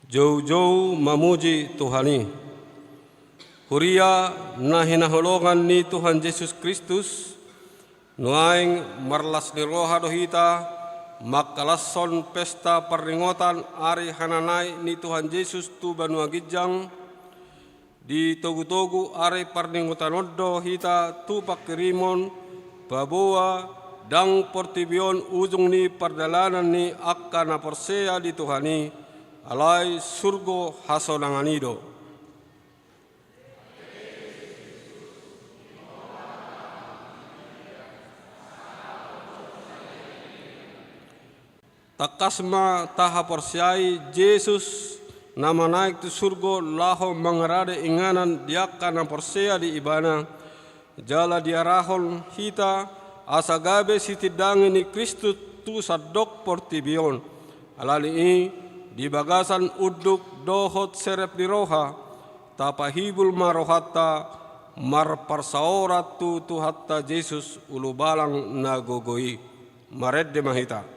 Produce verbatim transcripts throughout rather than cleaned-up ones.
Joujou mamuji Tuhan i. Huria na hinaholongan ni Tuhan Jesus Kristus, nuaeng marlas ni roha do hita mangkalashon pesta parningotan ari hananaek ni Tuhan Jesus tu banua ginjang, di togutogu ari parningotan on do hita tu pangkirimon, paboa ndang portibi on ujung ni pardalanan ni angka na porsea di Tuhan i, alai surgo hasonangan i do. Tangkas ma tahaporseai Jesus na manaek tu surgo laho mangarade inganan di angka na porsea di Ibana, jala diarahon hita asa gabe sitindangi ni Kristus tu sandok portibi on. Alani i, di bagasan unduk dohot serep ni roha, tapahibul ma rohanta marparsaoran tu Tuhanta Jesus Ulubalang na gogo i. Marende ma hita.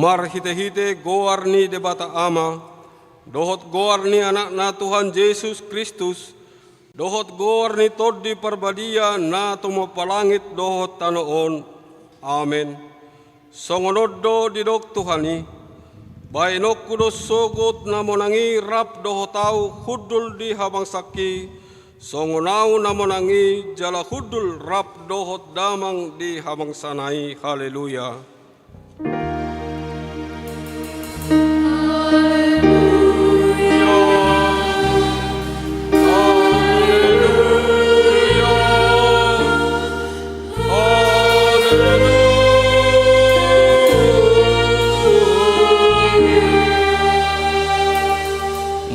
Marhitehite goar ni Debata Ama, dohot goar ni Anakna Tuhan Jesus Kristus, dohot goar ni Tondi Parbadia na tumompa langit dohot tano on. Amen. Songon on do didok Tuhan i: Baenonku do sogot na monang i rap dohot ahu hundul di habangsangki, songon ahu na monang i jala hundul rap dohot damang di habangsana i. Haleluya.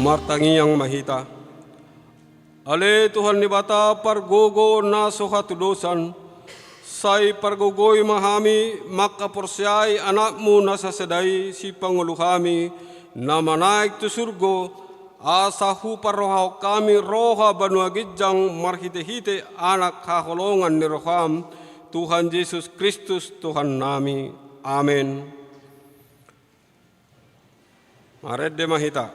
Martangiang ma hita. Ale Tuhan Debata pargogo na so hatudosan, Sai pargogoi ma hami mangkaporseai Anakmu na sasada i, Sipangolu hami, na manaek tu surgo, asa huparrohahon hami roha banua ginjang marhitehite Anak haholongan ni roham, Tuhan Jesus Kristus Tuhannami. Amen. Marende ma hita.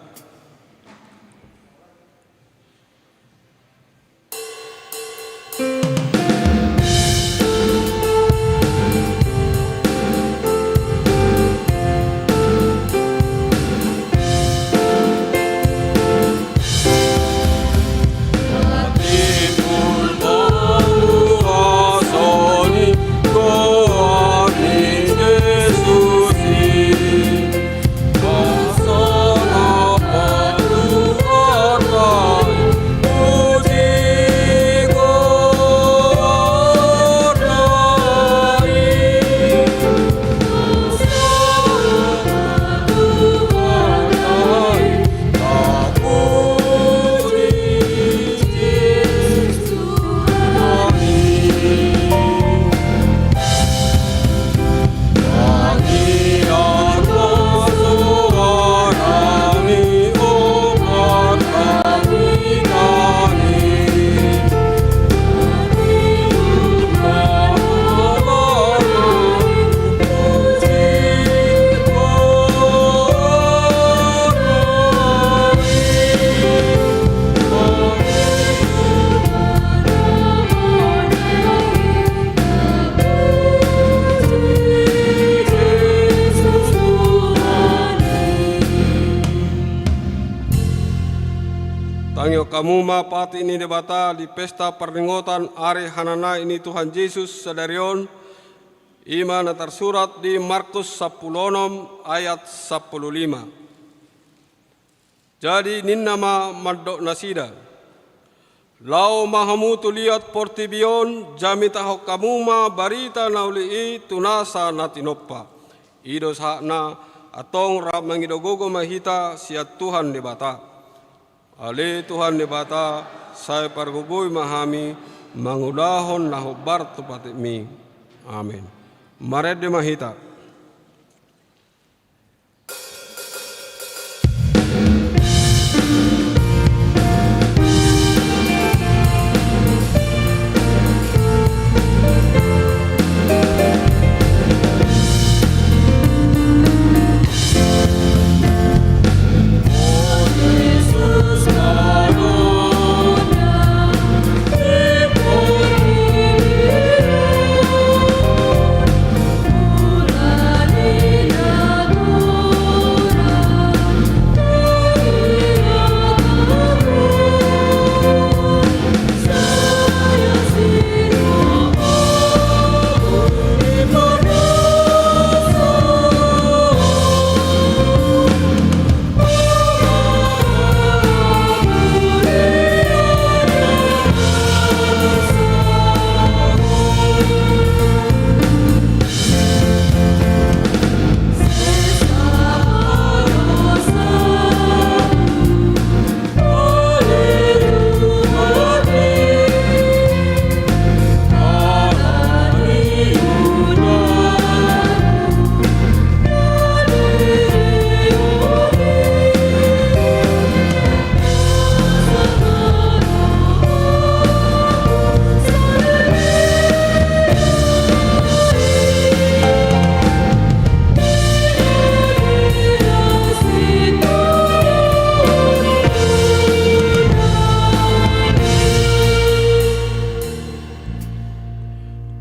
Tangihon hamu ma patik ni Debata di pesta parningotan ari hananait ni Tuhan Jesus sadari on, i ma na tarsurat di Markus sampulu onom ayat sampulu lima. Jadi ninna ma mandok nasida: Laho ma hamu tu liat portibi on, jamitahon hamu ma barita na uli i tu nasa na tinompa. I do sahatna. Antong rap mangido gogo ma hita sian Tuhan Debata. Ale Tuhan Debata, sai pargogoi ma hami mangulahon na hombar tu patikmi. Amen. Marende ma hita.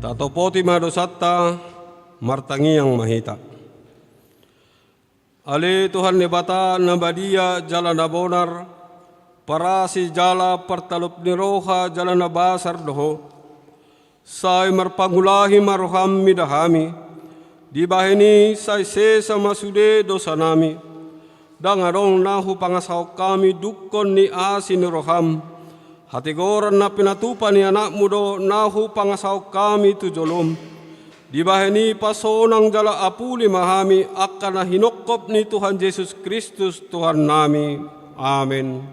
Tatopoti ma dosanta, martangiang ma hita. Ale Tuhan Debata na badia jala na bonar, parasi jala partalop ni roha jala na basar do Ho. Sai marpangulahi ma roham mida hami. Dibahen i sai sesa ma sude dosanami. Ndang adong na hupangasahon hami dungkon ni asi ni roham. Hatigoran na pinatupa ni Anakmu do na hupangasahon hami tu jolom. Dibahen i pasonang jala apuli ma hami angka na hinongkop ni Tuhan Jesus Kristus Tuhannami. Amen.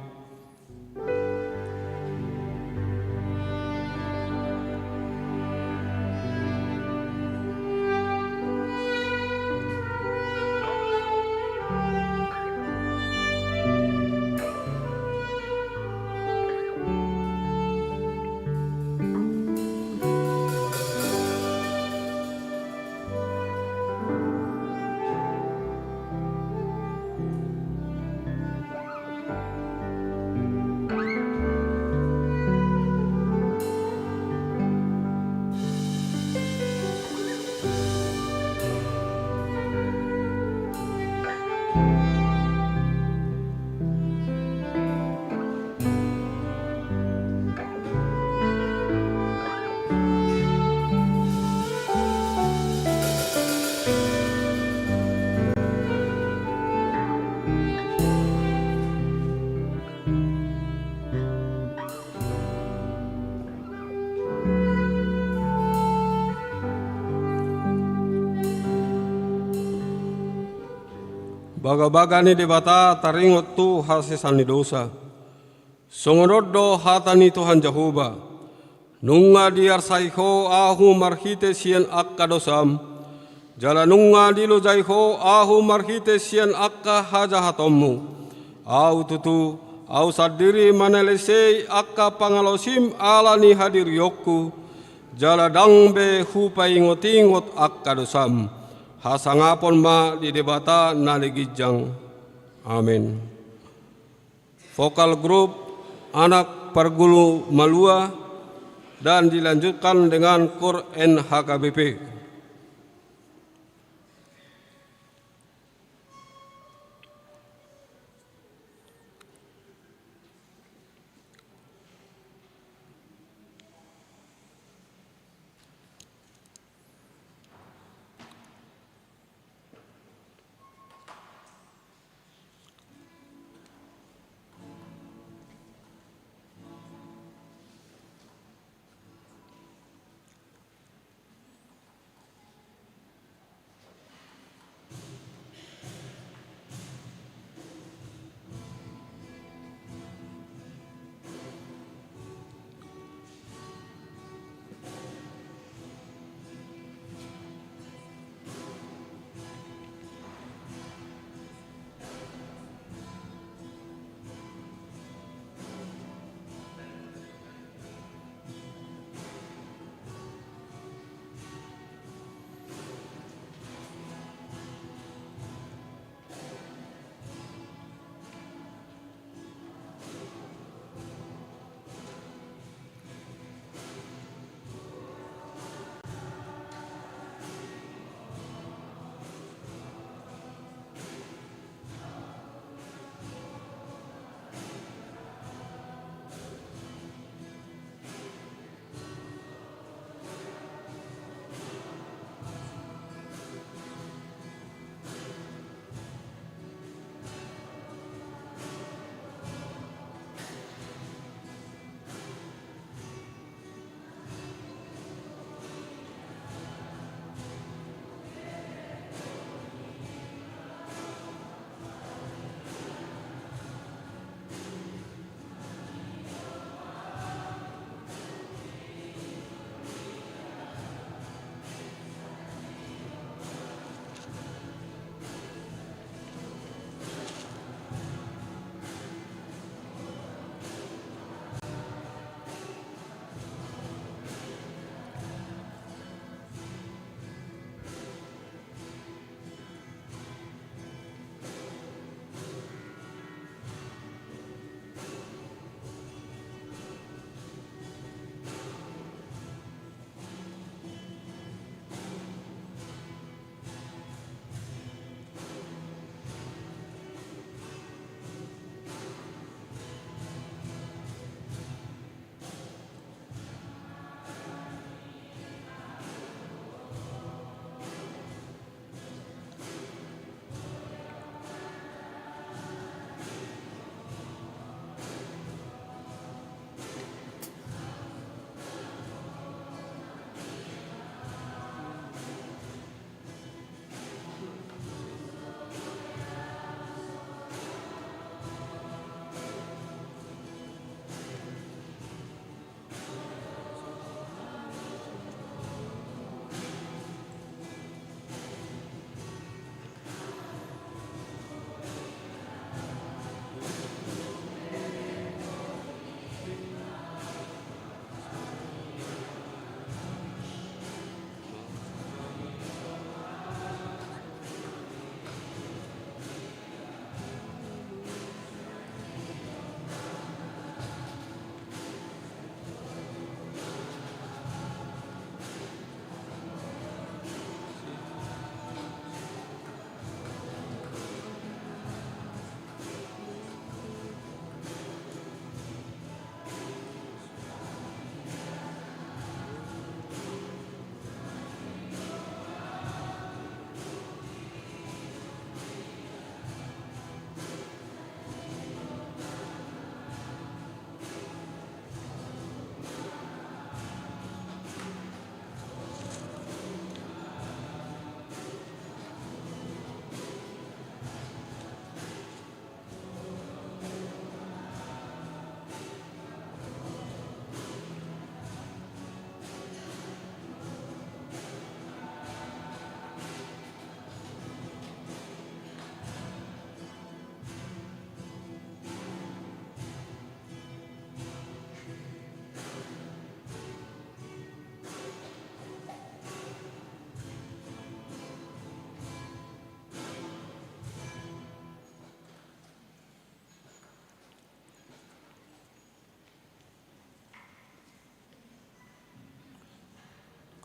Bagabaga ni Debata taringot tu hasesaan ni dosa. Songon on do hata ni Tuhan Jahowa: Nunga diarsai ho ahu marhite sian angka dosam, jala nunga dilojai ho ahu marhite sian angka hajahatonmu. Ahu tutu, ahu sandiri manalesei angka pangalaosim ala ni hadirionku, jala ndang be hupaingotingot angka dosam. Hasangapon ma di Debata na di ginjang. Amen. Vokal grup Anak Pargulu Malua, dan dilanjutkan dengan Koor N H K B P.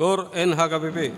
Gor N H K B P.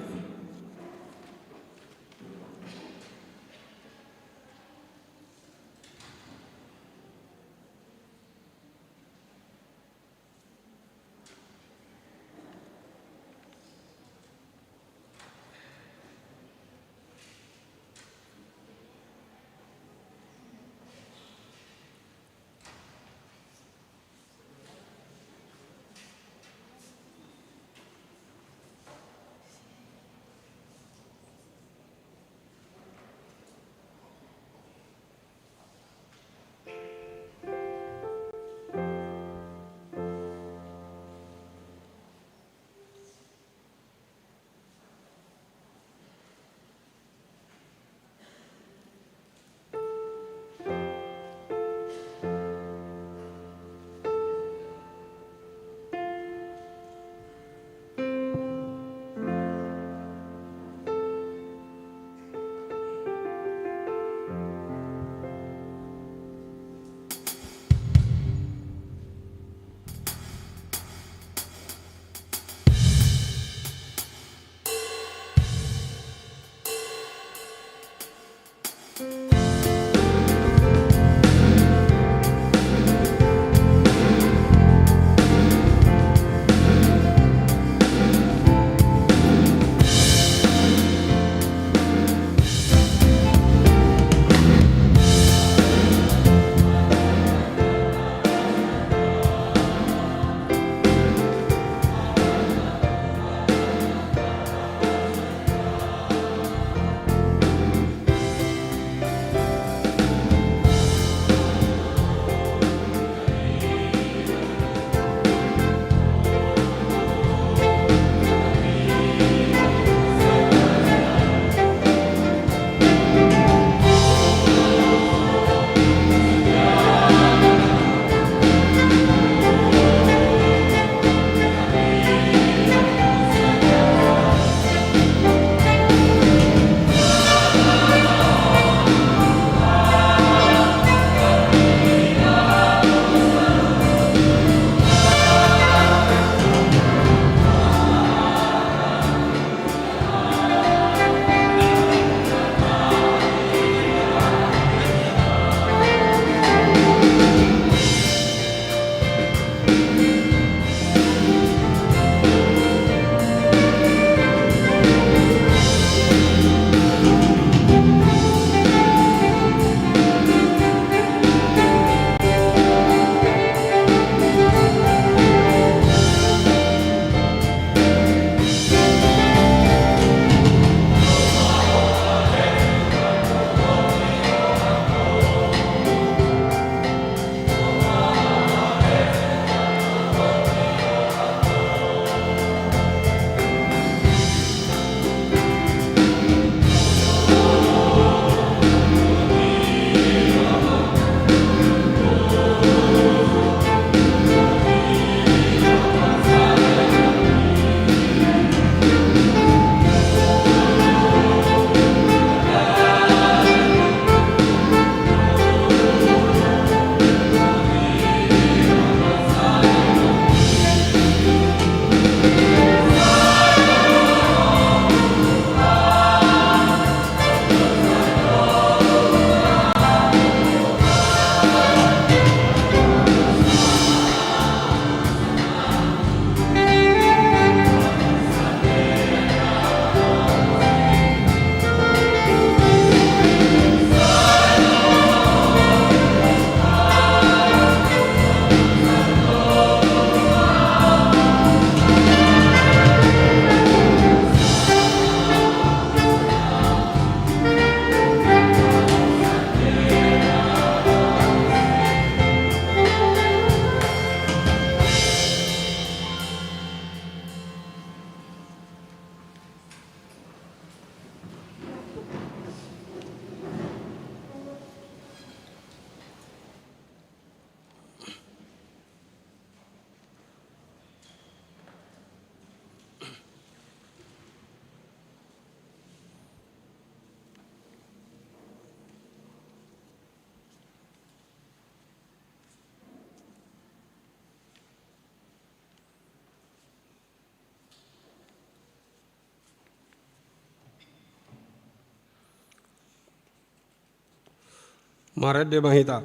Marende ma hita.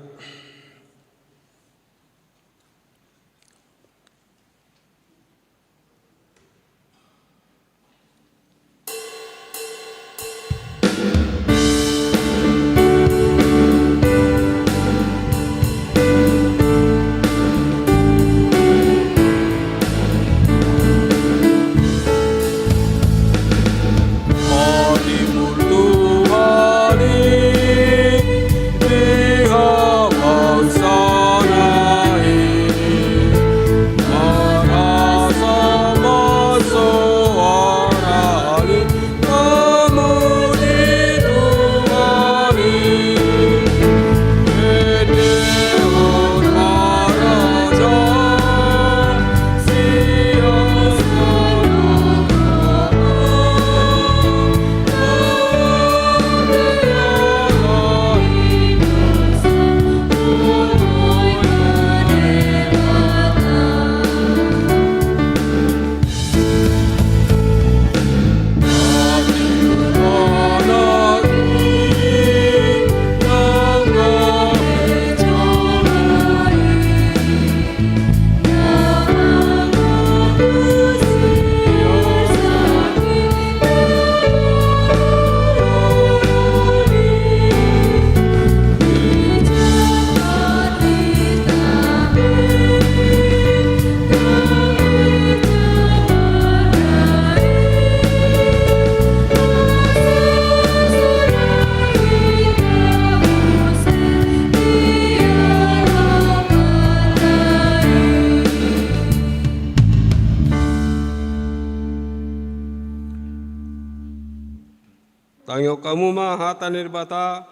Tangihon hamu ma hata ni Debata,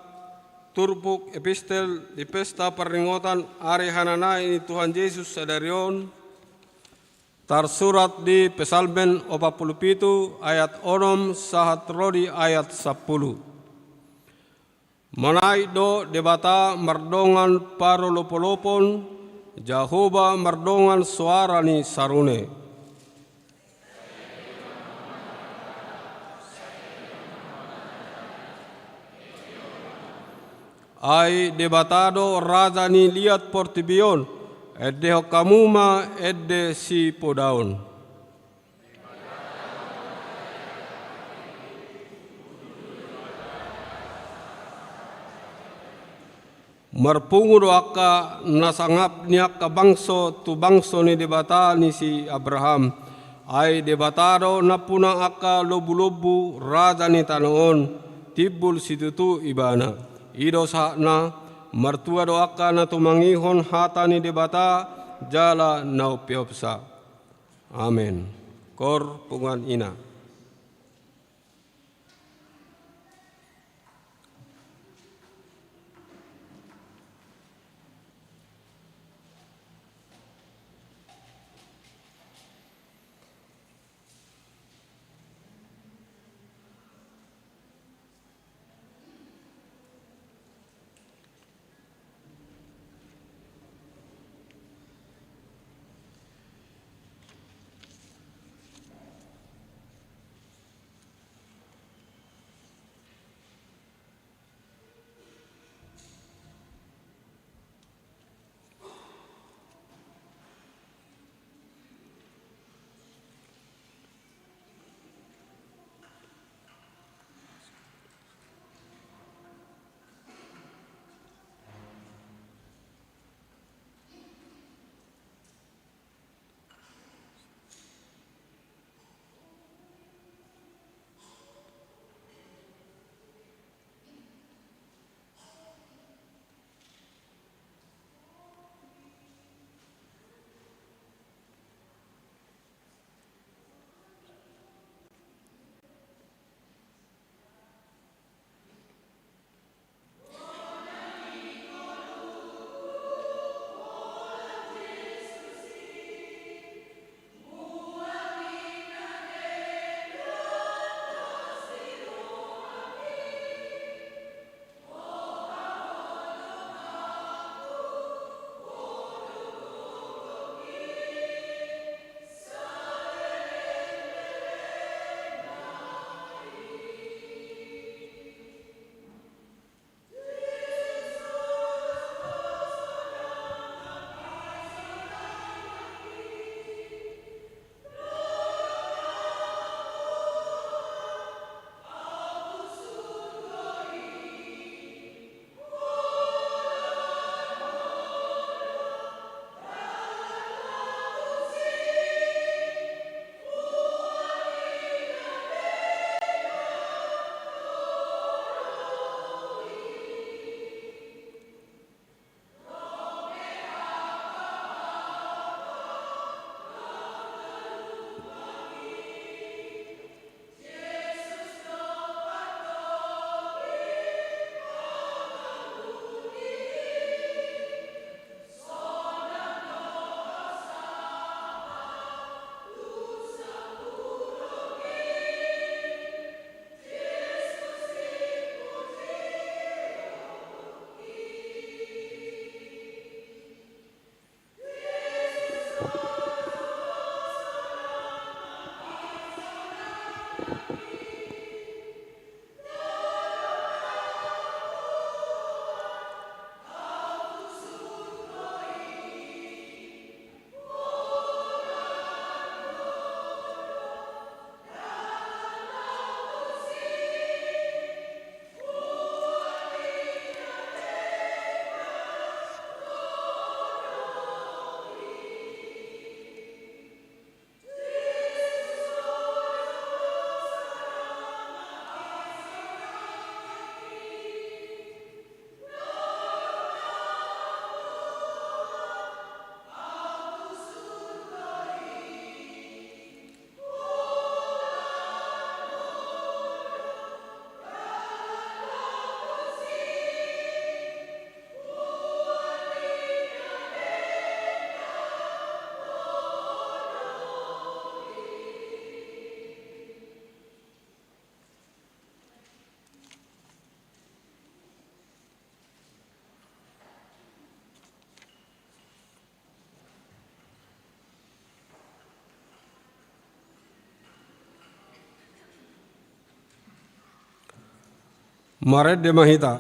turpuk epistel di pesta parningotan ari hananait ni Tuhan Jesus sadari on, tarsurat di Psalmen opat pulu pitu ayat onom sahat ro di ayat sampulu. Manaek do Debata mardongan parolopolopon, Jahowa mardongan soara ni sarune. Ai Debata do raja ni liat portibi on, endehon hamu ma ende sipodaon. Marpungu do angka na sangap ni angka bangso tu bangso ni Debata ni si Abraham. Ai Debata do nampuna angka lombu-lombu raja ni tano on, timbul situtu Ibana. I do sahatna, martua do angka na tumangihon hata ni Debata jala na umpeopsa. Amen. Hor punguan ina. Marende ma hita.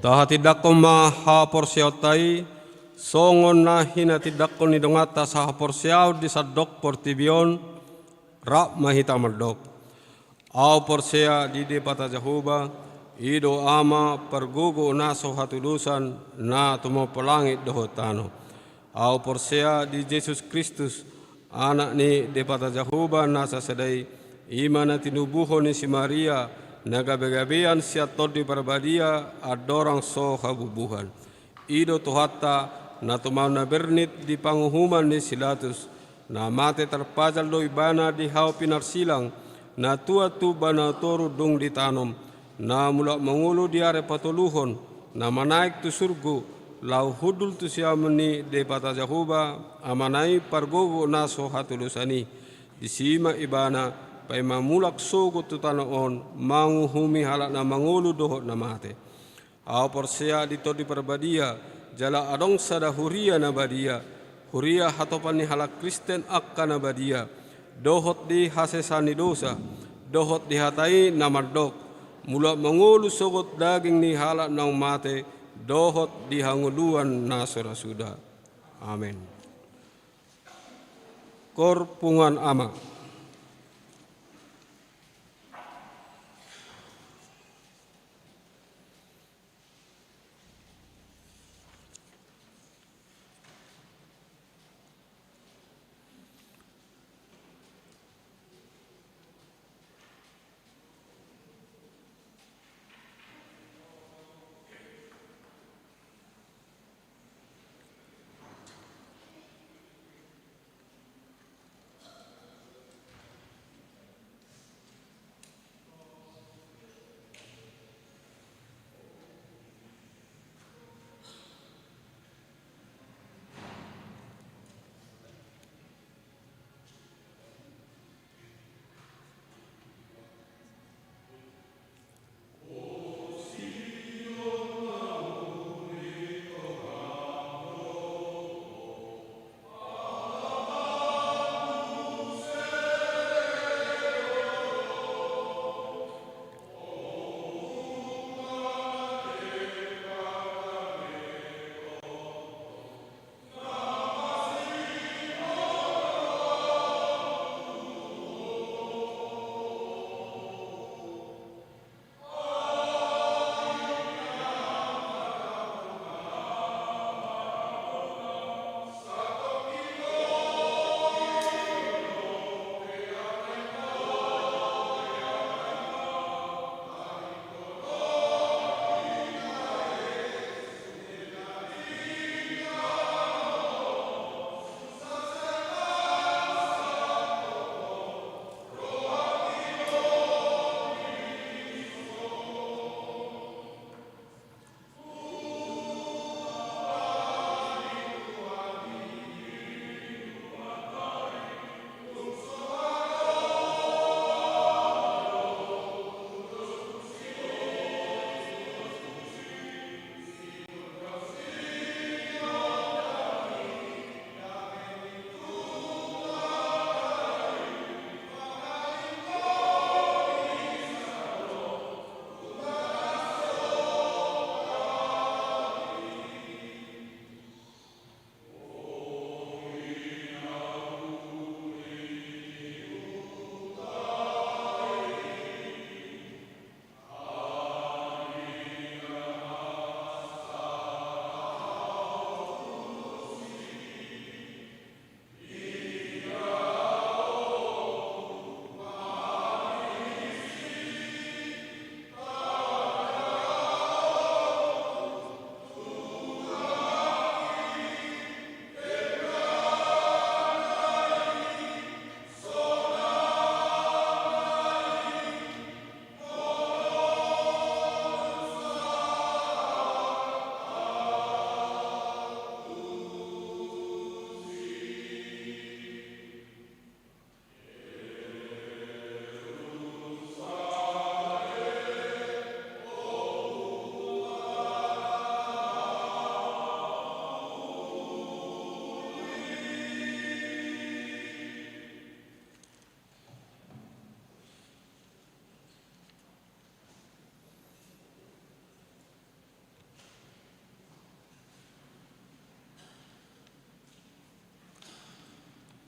Tahatindangkon ma haporseaonta i, songon na hinatindangkon ni donganta sahaporseaon di sandok portibi on, rap ma hita mandok. Ahu porsea di Debata Jahowa, i do Ama pargogo na so hatudosan, na tumompa langit dohot tano. Ahu porsea di Jesus Kristus, Anak ni Debata Jahowa na sasada i, i ma na tinubuhon ni si Maria, na gabegabean sian Tondi Parbadia, andorang so habubuhan. I do Tuhanta, na tumau na bernit di panguhuman ni si Latus, na mate tarpajal do ibana di hau pinarsilang, na tuat tu banua toru dung ditanom, na mulak mangolu di ari patoluhon, na manaek tu surgo, laho hundul tu siamun ni Debata Jahowa, Amana i pargogo na so hatudosan i. Disi ma ibana, paima mulak sogot tu tano on, manguhumi halak na mangolu dohot na mate. Ahu porsea di Tondi Parbadia, jala adong sada huria na badia, huria hatopan ni halak Kristen angka na badia, dohot di hasesaan ni dosa, dohot di hata i na mandok, mulak mangolu sogot daging ni halak naung mate, dohot di hangoluan na so ra suda. Amen. Kor punguan Ama.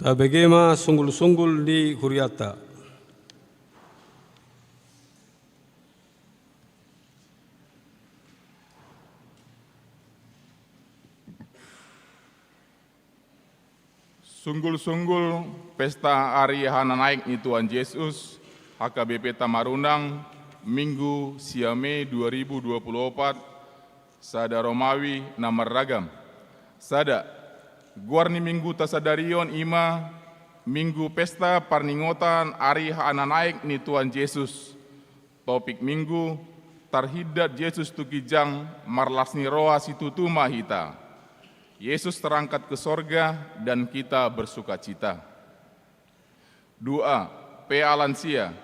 Tabege ma sunggul-sunggul ni hurianta. Sunggul-sunggul pesta ari hananaek ni Tuhan Jesus, H K B P Tamarunang, Minggu sia Mei dua ribu dua puluh opat, sada Romawi na marragam. Sada, goar ni Minggu tasadarion i ma Minggu pesta parningotan ari hananaek ni Tuhan Jesus. Topik Minggu, tarhindat Jesus tu ginjang, marlas ni roha situtu ma hita. Yesus terangkat ke sorga dan kita bersukacita. Dua, P A lansia.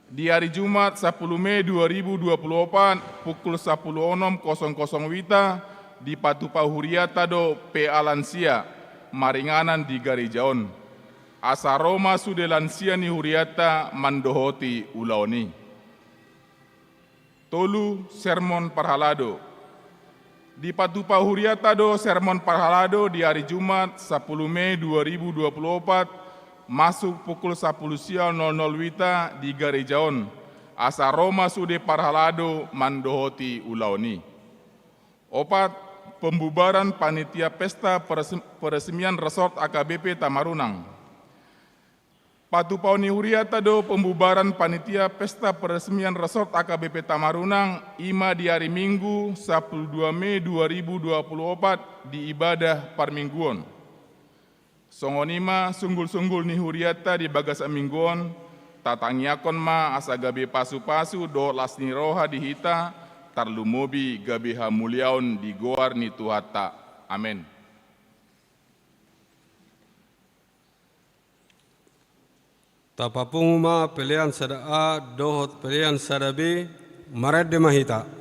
Di ari Jumat sapuluh Mei dua ribu dua puluh opat, pukul sapuluh onom kosong kosong wita, dipatupa huriata do P A lansia maringanan di gareja on. Asa ro ma sude lansia ni huriata mandohoti ulaon i. Tolu, sermon parhalado. Dipatupa huriata do sermon parhalado di ari Jumat sapuluh Mei dua ribu dua puluh opat, masuk pukul sapuluh sia nol nol wita di gareja on. Asa ro ma sude parhalado mandohoti ulaon i. Opat, pembubaran panitia pesta peres-, peresmian resort A K B P Tamarunang. Patupaon ni huriata do pembubaran panitia pesta peresmian resort A K B P Tamarunang, i ma di ari Minggu sapuluh dua Mei dua ribu dua puluh opat di ibadah parmingguon. Songon i ma sunggul-sunggul ni huriata di bagasan Minggu on, tatangiangkon ma asa gabe pasu-pasu dohot las ni roha di hita, tarlumobi gabe hamuliaon di goar ni Tuhanta. Amen. Tapapungu ma pelean sada A dohot pelean sada B, marende ma hita.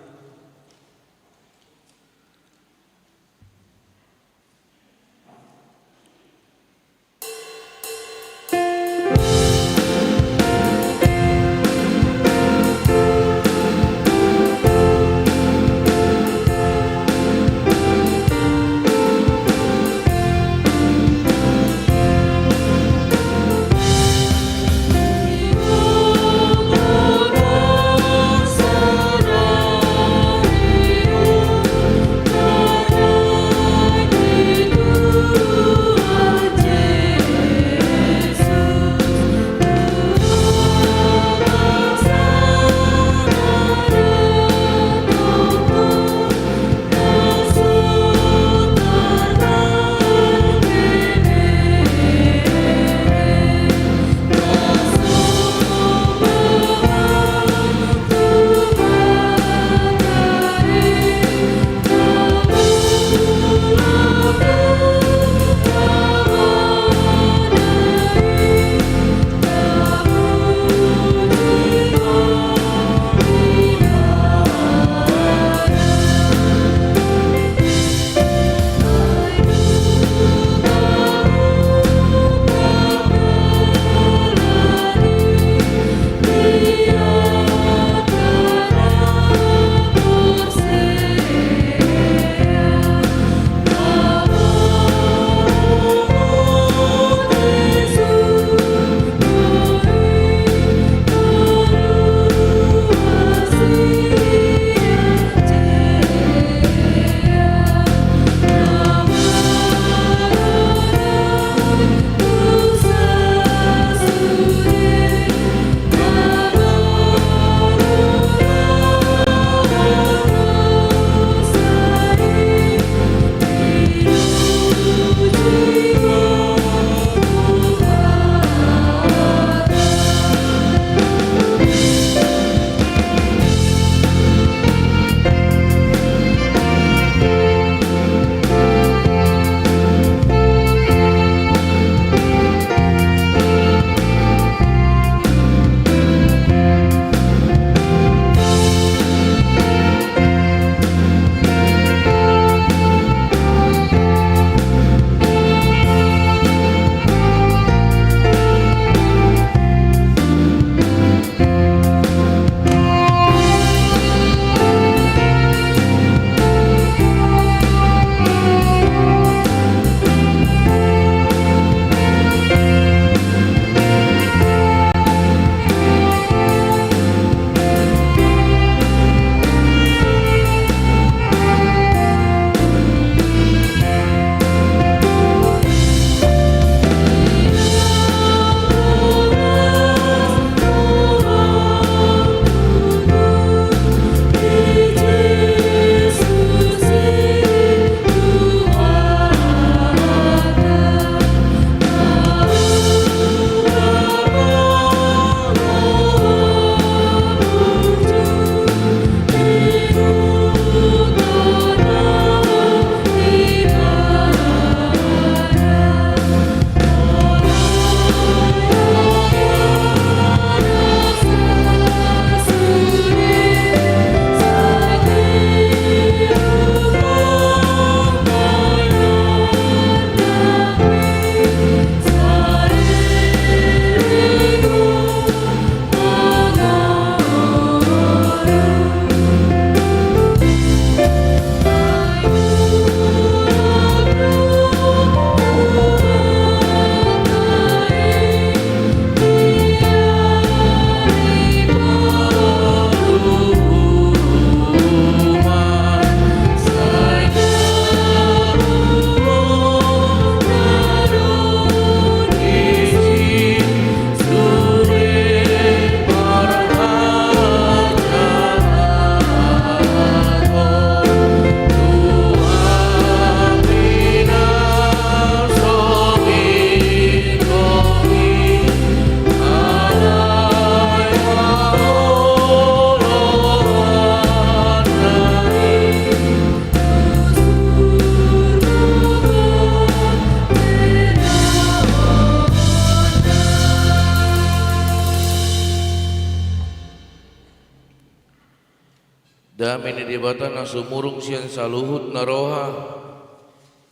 Dame ni Debata na sumurung sian saluhut na roha,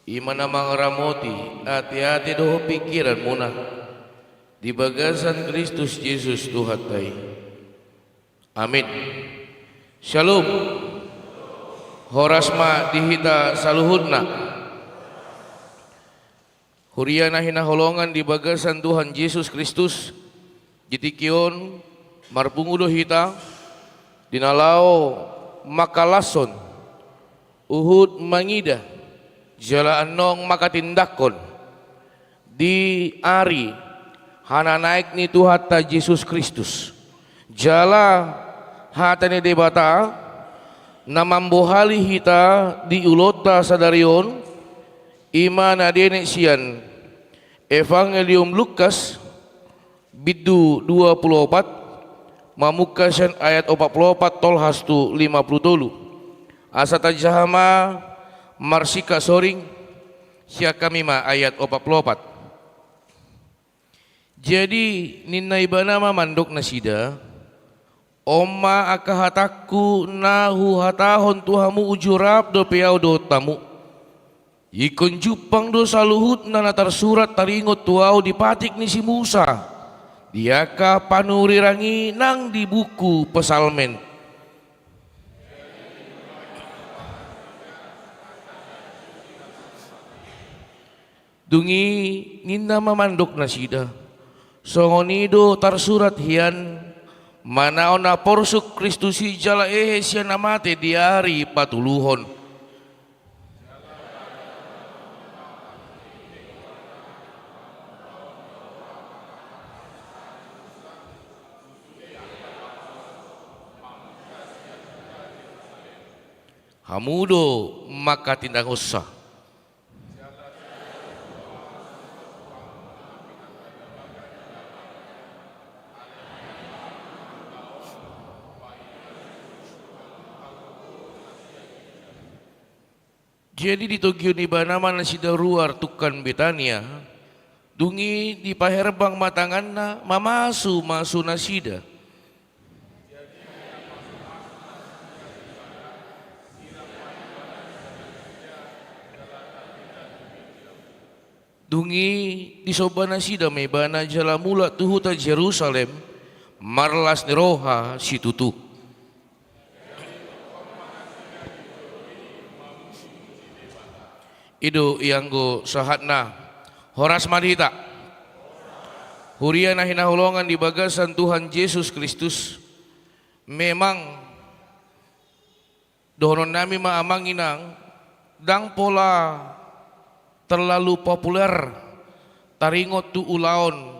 i ma na mangaramoti ateate dohot pingkiranmuna di bagasan Kristus Jesus Tuhanta i. Amin. Syalom. Horas ma di hita saluhutna. Huria na hinaholongan di bagasan Tuhan Jesus Kristus, di tingki on marpungu do hita di na laho mangkalashon, huhut mangida, jala annon manghatindanghon di ari hananaek ni Tuhanta Jesus Kristus. Jala hata ni Debata na mambohali hita di ulaonta sadari on, i ma na dienet sian Evangelium Lukas, bindu dua pulu opat, mamungka sian ayat opat pulu opat tolhas tu lima pulu tolu. Asa tajaha ma marsingkat soring, sian hami ma ayat opat pulu opat. Jadi ninna ibana ma mandok nasida: On ma angka hatangku na huhatahon tu hamu, uju rap dope ahu dohot hamu. Ingkon jumpang do saluhutna na tarsurat taringot tu ahu di patik ni si Musa, di angka panurirang i nang di buku Psalmen. Dung i ninna ma mandok nasida: Songon i do tarsurat hian, manaon na porsuk Kristus i jala hehe sian na mate di ari patoluhon. Hamu do manghatindanghonsa. Jadi ditogihon ibana ma nasida ruar tungkan Betania, dung i dipaherbang ma tanganna mamasumasu nasida. Dung i disomba nasida ma ibana jala mulak tu huta Jerusalem, marlas ni roha situtu. I do ianggo sahatna. Horas ma di hita. Huria na hinaholongan di bagasan Tuhan Jesus Kristus, memang dohononnami ma amang inang, ndang pola terlalu populer taringot tu ulaon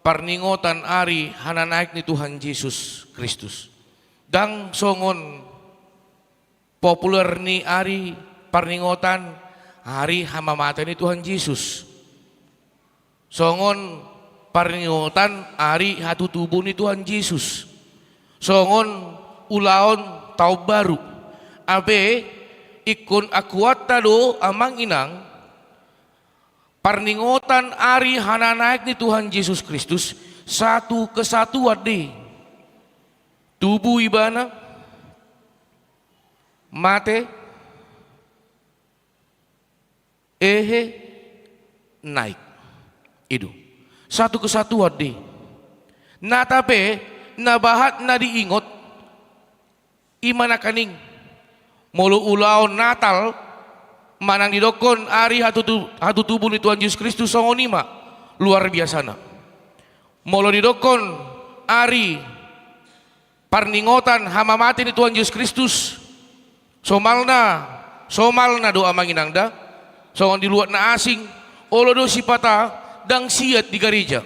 parningotan ari hananaek ni Tuhan Jesus Kristus. Ndang songon populer ni ari parningotan ari hamamate ni Tuhan Jesus. Songon parningotan ari hatutubu ni Tuhan Jesus. Songon ulaon taon baru. Abe, ingkon akuanta do amang inang, parningotan ari hananaek ni Tuhan Jesus Kristus, satu kesatuan do i. Tubu ibana, mate, hehe, naek. I do. Satu kesatuan do i. Nata pe, na bahat na diingot, i ma nangkaning. Molo ulaon Natal, manang didokkon ari hatutu-, hatutubu ni Tuhan Jesus Kristus, songon i ma luar biasana. Molo didokkon ari parningotan hamamate ni Tuhan Jesus Kristus, somalna, somalna do amang inang da, songon di luat na asing, olo do sipata ndang siat di gareja.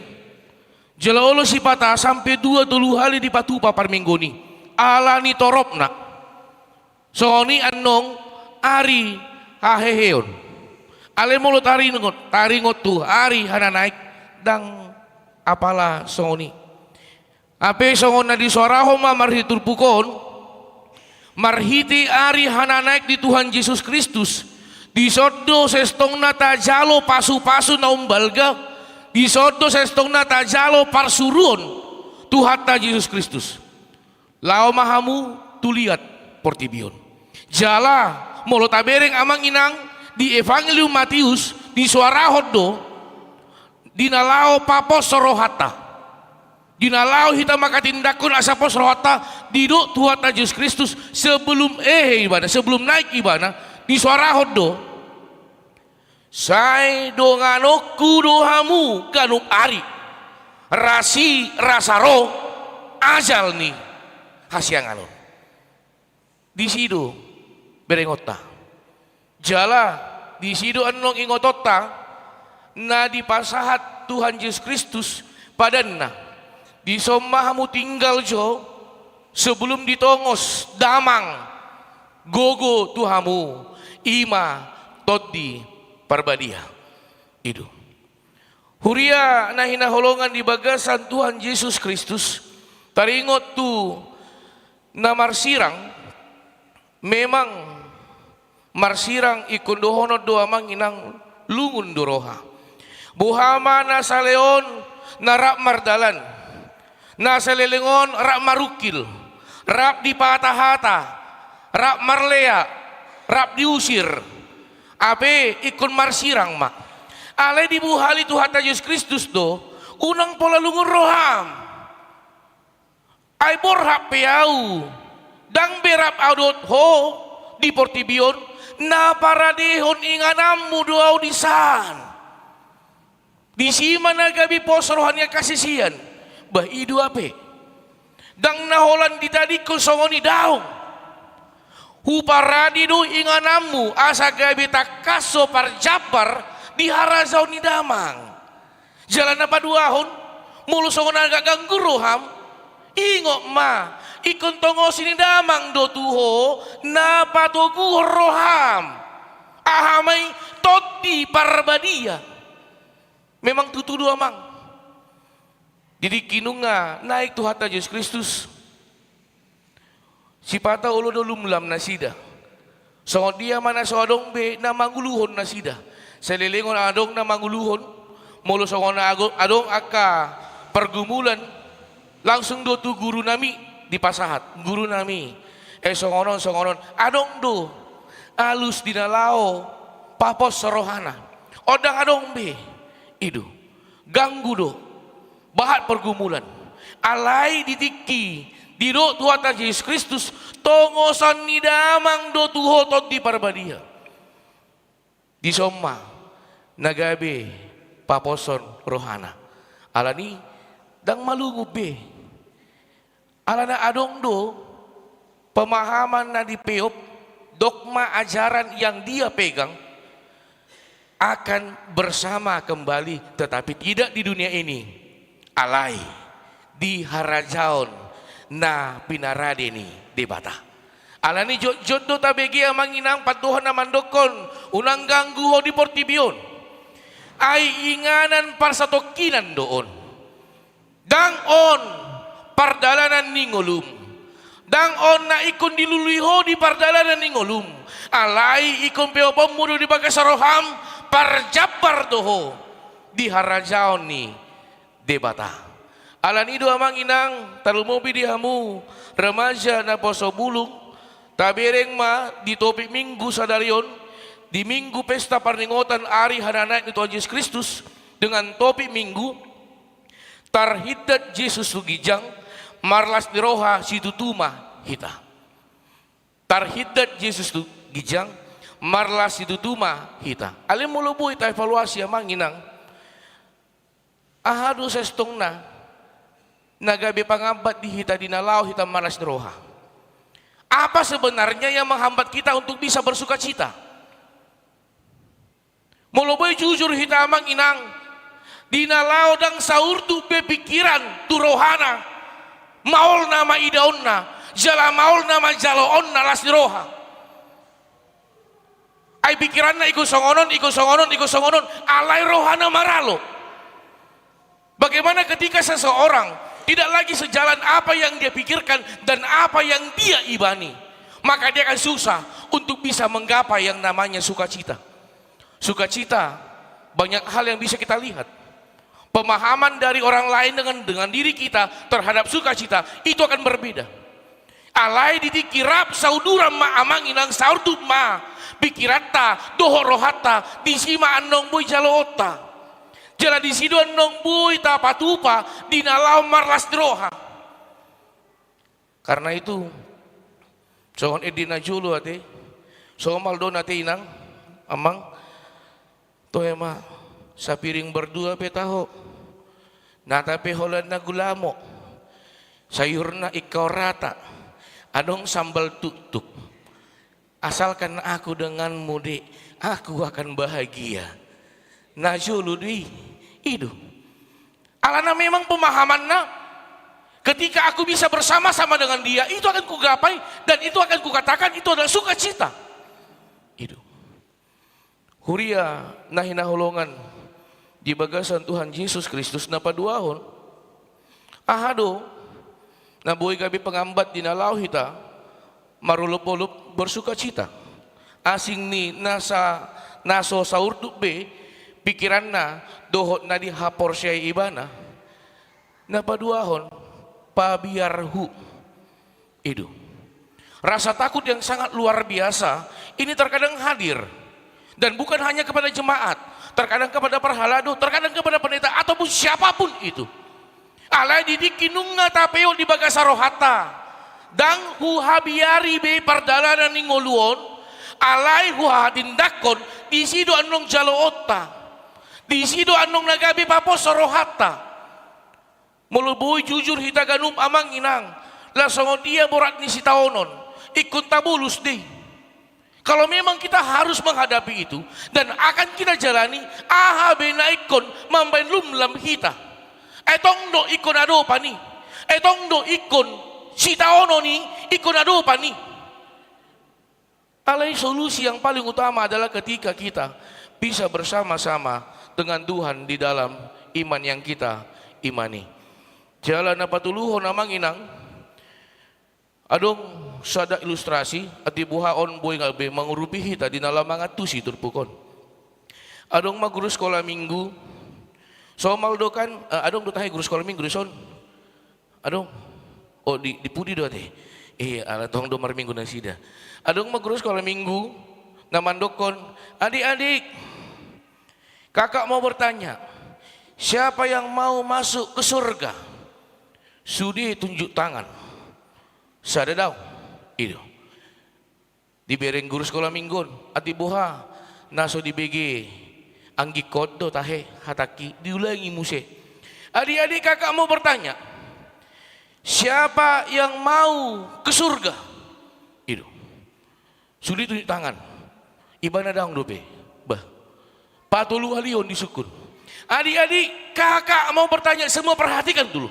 Jala olo sipata sampe dua tolu hali dipatupa parmingguon i, ala ni toropna. Songon i annon ari haheheon. Alai molo taringot, taringot tu ari hananaek, ndang apala songon i. Hape songon na disoarahon ma marhite turpuk on, marhite ari hananaek ni Tuhan Jesus Kristus, dison do sestongna tajalo pasupasu na umbalga, dison do sestongna tajalo parsuruon Tuhanta Jesus Kristus. Laho ma hamu tu liat. portibi on. Jala, molo tabereng amang inang di Evangelium Matius, disoarahon do, di na laho paposhon rohanta. Di na laho hita manghatindanghon asa pos rohanta, didok Tuhanta Jesus Kristus sebelum ehe ibana, sebelum naik ibana, disoarahon do. Sai donganonku do hamu ganup ari, rasi rasa ro ajal ni hasiangan on. Disi do berengonta. Jala disi do annon ingotonta na dipasahat Tuhan Jesus Kristus padanna. Dison ma hamu tinggal jo sebelum ditongos damang gogo tu hamu, i ma Tondi Parbadia. I do. Huria na hinaholongan di bagasan Tuhan Jesus Kristus, taringot tu na marsirang, memang marsirang ingkon dohonon do amang inang, lungun do roha. Boha ma na salehon na rap mardalan, na saleleng on rap marungkil, rap dipatahata, rap marlea, rap diusir. Hape ingkon marsirang ma. Alai dibuhali Tuhanta Jesus Kristus do, unang pola lungun roham. Ai borhat pe ahu, ndang be rap ahu dohot ho di portibi on, na paradehon ingananmu do ahu disan. Disi ma na gabe pos roha ni angka sisean. Bah, i do hape. Ndang na holan ditadingkon songon i, daong. Huparade do ingananmu asa gabe tangkas ho parjambar di harajaon ni Damang. Jala na paduahon, molo songon agak ganggu roham, ingot ma, ingkon tongosi ni Damang do tu ho na patoguhon roham. Aha ma i? Tondi Parbadia. Memang tutu do amang. Di tingki nunga naik Tuhanta Jesus Kristus, sipata olo do lumlam nasida. Songon dia ma na so adong be na manguluhon nasida. Saleleng on adong na manguluhon, molo songon ago-, adong angka pergumulan, langsung do tu guru nami dipasahat. Guru nami, eh, songon on, songon on. Adong do alus di na laho papos rohana. On ndang adong be. I do. Ganggu do. Bahat pergumulan. Alai di tingki didok Tuhanta Jesus Kristus, tongosan ni Damang do tu ho Tondi Parbadia. Dison ma na gabe paposhon rohana. Alani ndang malungun be. Alana adong do pemahaman na dipeop, dogma ajaran yang dia pegang, akan bersama kembali, tetapi tidak di dunia ini, alai di harajaon na pinarade ni Debata. Alani jotjot do tabege amang inang pandohan na mandokkon, unang ganggu ho di portibi on. Ai inganan parsatongkinan do on. Ndang on pardalanan ni ngolum. Ndang on na ingkon dilului ho di pardalanan ni ngolum. Alai ingkon peoponmu do di bagasan roham, parjambar do ho di harajaon ni Debata. Alani do amang inang, tarlumobi di hamu remaja naposo bulung, tabereng ma di topik Minggu sadari on, di Minggu pesta parningotan ari hananaek ni Tuhan Jesus Kristus, dengan topik Minggu, Tarhindat Jesus tu ginjang, marlas ni roha situtu ma hita. Tarhindat Jesus tu ginjang, marlas situtu ma hita. Alai molo boi taevaluasi amang inang, aha do sestongna na gabe pangambat di hita di na laho hita marlas ni roha? Apa sebenarnya yang menghambat kita untuk bisa bersukacita? Molo boi jujur hita amang inang, di na laho ndang saurduk be pikiran tu rohana, maol nama idaonna, jala maol nama jaloonna las ni roha. Ai pikiranna ingkon songon on, ingkon songon on, ingkon songon on, alai rohana maralo. Bagaimana ketika seseorang tidak lagi sejalan apa yang dia pikirkan dan apa yang dia imani, maka dia akan susah untuk bisa menggapai yang namanya sukacita. Sukacita, banyak hal yang bisa kita lihat. Pemahaman dari orang lain dengan, dengan diri kita terhadap sukacita itu akan berbeda. Alai di tingki rap sauduran ma amang inang, saurdup ma pikiranta dohot rohanta, disi ma annon boi jaloonta. Jala disi do annon boi tapatupa di na laho marlas ni roha. Karena itu, songon ende na jolo ate, somal do na ate inang, amang, toe ma, sapiring berdua pe taho. Nata pe holan na gulamo. Sayurna ingkau rata. Adong sambal tuktuk. Asalkan aku denganmu, Dek, aku akan bahagia. Na jolo do i, i do. Alana memang pemahamanna, ketika aku bisa bersama-sama dengan dia, itu akan kugapai, dan itu akan kukatakan, itu adalah sukacita. I do. Huria na hinaholongan di bagasan Tuhan Jesus Kristus, na paduahon, aha do na boi gabe pengambat di na laho hita marolopolop bersukacita? Asing ni na sa-, na so saurdup be pikiranna dohot na dihaporseai ibana. Na paduahon, pabiarhu. I do. Rasa takut yang sangat luar biasa ini terkadang hadir. Dan bukan hanya kepada jemaat, terkadang kepada parhalado, terkadang kepada pendeta, ataupun siapapun itu. Alai di tingki nunga tapeop di bagasan rohanta, ndang huhabiari be pardalanan ni ngolu on, alai huhatindanghon, disi do annon jaloonta. Disi do annon na gabe paposo rohanta. Molo boi jujur hita ganup amang inang, laos songon dia borat ni sitaonon, ingkon tabolus do i. Kalau memang kita harus menghadapi itu dan akan kita jalani, aha be na ingkon mambahen lumlam hita? Ai tong do ingkon adopan i. Ai tong do ingkon sitaonon i, ingkon adopan i. Alai solusi yang paling utama adalah ketika kita bisa bersama-sama dengan Tuhan di dalam iman yang kita imani. Jala na patoluhon amang inang, adong sada ilustrasi, atik boha on boi gabe mangurupi hita di na laho mangantusi turpuk on. Adong ma guru sekolah minggu, somal do kan, eh, adong do tahe guru sekolah minggu dison. Adong. Oh, di, di pudi do ate. Iya, ala tong do marminggu nasida. Adong ma guru sekolah minggu na mandokkon, "Adik-adik, kakak mau bertanya, siapa yang mau masuk ke surga? Sude tunjuk tangan." Sada daong. I do. Dibereng guru sekolah minggu on, atik boha na so dibege anggikon do tahe hatangki, diulangi muse. "Adik-adik, kakak mau bertanya, siapa yang mau ke surga?" I do. Sude tunjuk tangan. Ibana daong dope. Bah. Patoluhalihon disungkun. "Adik-adik, kakak mau bertanya," semua perhatikan dulu.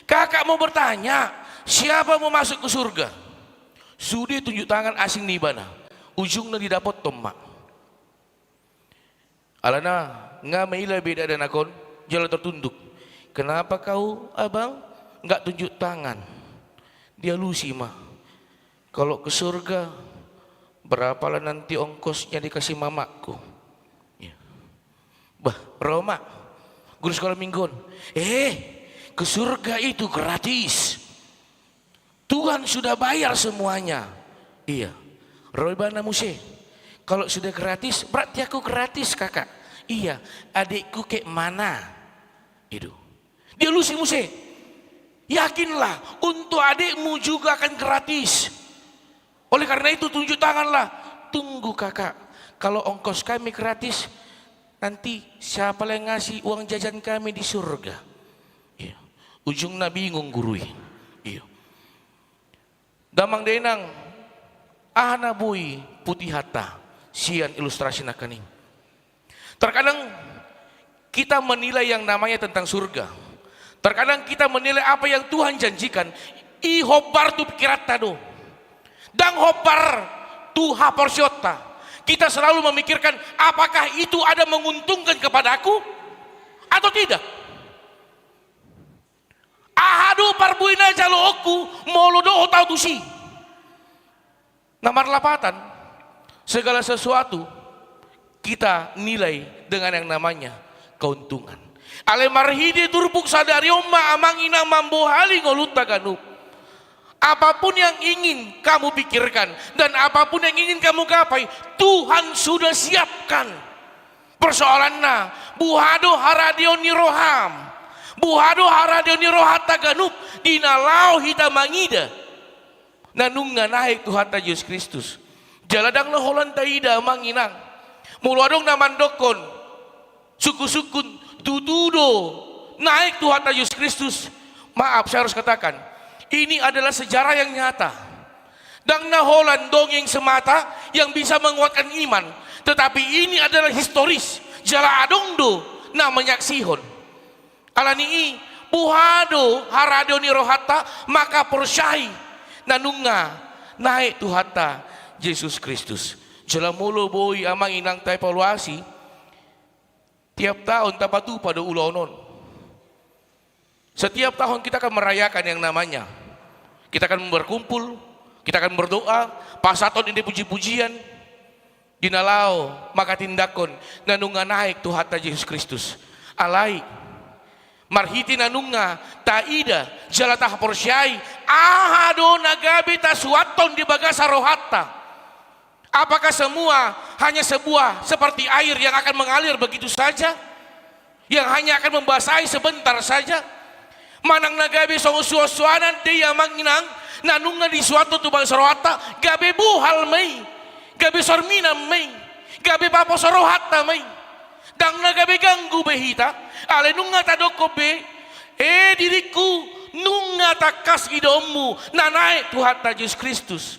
"Kakak mau bertanya, siapa mau masuk ke surga?" Sude tunjuk tangan asing ni ibana. Ujungna didapothon ma. Alana nga maila be dakdanak on, jala tertunduk. "Kenapa kau, Abang, nggak tunjuk tangan?" Dialusi ma. "Kalau ke surga, berapa lah nanti ongkosnya dikasih mamaku?" Iya. Bah, ro ma guru sekolah minggu on. "Eh, ke surga itu gratis. Tuhan sudah bayar semuanya." Iya. Ro ibana muse. "Kalau sudah gratis, berarti aku gratis, Kakak." "Iya, adikku kayak mana?" I do. Dialusi muse. "Yakinlah, untuk adikmu juga akan gratis. Oleh karena itu, tunjuk tanganlah." "Tunggu, Kakak. Kalau ongkos kami gratis, nanti siapa yang ngasih uang jajan kami di surga?" Iya. Ujungna bingung guru i. Iya. Damang dainang, aha na boi putihonta sian ilustrasi nangkin i? Terkadang kita menilai yang namanya tentang surga. Terkadang kita menilai apa yang Tuhan janjikan, i hombar tu pikiranta do. Ndang hombar tu haporseaonta. Kita selalu memikirkan, apakah itu ada menguntungkan kepadaku atau tidak? Aha do parbuena jaloonku molo dohot au tusi? Na marlapatan, segala sesuatu kita nilai dengan yang namanya keuntungan. Alai marhite turpuk sadari on ma amang inang mambohali ngolunta ganup. Apapun yang ingin kamu pikirkan dan apapun yang ingin kamu gapai, Tuhan sudah siapkan. Persoalanna, boha do haradeon ni roham? Boha do haradeon ni rohanta ganup di na laho hita mangida na nunga naek Tuhanta Jesus Kristus? Jala ndang na holan taida, amang inang, molo adong na mandokkon sungkun-sungkun, tutu do naek Tuhanta Jesus Kristus. Maaf, saya harus katakan, ini adalah sejarah yang nyata. Ndang na holan dongeng semata yang bisa menguatkan iman, tetapi ini adalah historis. Jala adong do na manyaksihon. Alani i, boha do haradeon ni rohanta mangkaporseai na nunga naek Tuhanta Jesus Kristus? Jala molo boi, amang inang, taevaluasi, tiap taon tapatupa do ulaon on. Setiap tahun kita akan merayakan yang namanya, kita akan berkumpul, kita akan berdoa, pasahathon ende puji-pujian di na laho manghatindanghon na nunga naek Tuhanta Jesus Kristus. Alai, marhite na nunga taida jala tahaporseai, aha do na gabe tasuanhon di bagasan rohanta? Apakah semua hanya sebuah seperti air yang akan mengalir begitu saja, yang hanya akan membasahi sebentar saja? Manang na gabe songon suansuanan do i, amang inang, na nunga disuanhon tu bagasan rohanta, gabe bohal ma i, gabe sorminan ma i, gabe paposo rohanta ma i. Ndang na gabe ganggu be hita, alai nunga tadokkon be, e diringku, nunga tangkas idaonmu na naek Tuhanta Jesus Kristus.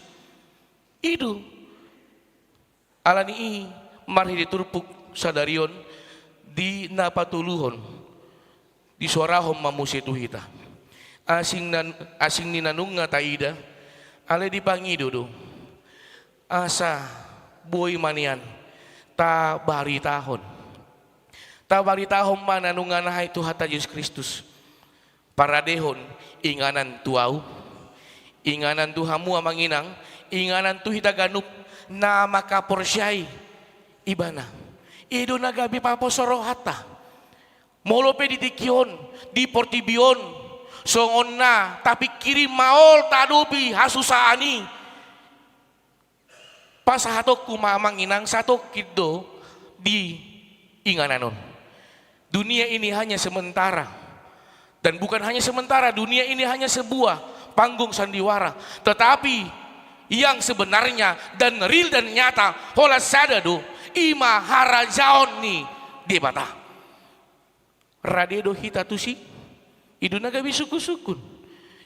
I do. Alani i, marhite turpuk sadari on, di na patoluhon, disuarahon ma muse tu hita asing na, asing ni na nunga taida, alai dipangido do asa boi ma nian tabaritahon. Tabaritahon ma na nunga naek Tuhanta Jesus Kristus. Paradehon inganan tu ahu, inganan tu hamu, amang inang, inganan tu hita ganup na manghaporseai Ibana. I do na gabe paposo rohanta. Molo pe di tingki on, di portibi on, songon na tapingkiri maol taadopi hasusaan i, pasahatonku ma, amang inang, satongkin do di inganan on. Dunia ini hanya sementara. Dan bukan hanya sementara, dunia ini hanya sebuah panggung sandiwara. Tetapi yang sebenarnya dan real dan nyata, holan sada do, i ma harajaon ni Debata. Rade do hita tusi? I do na gabe sungkun-sungkun.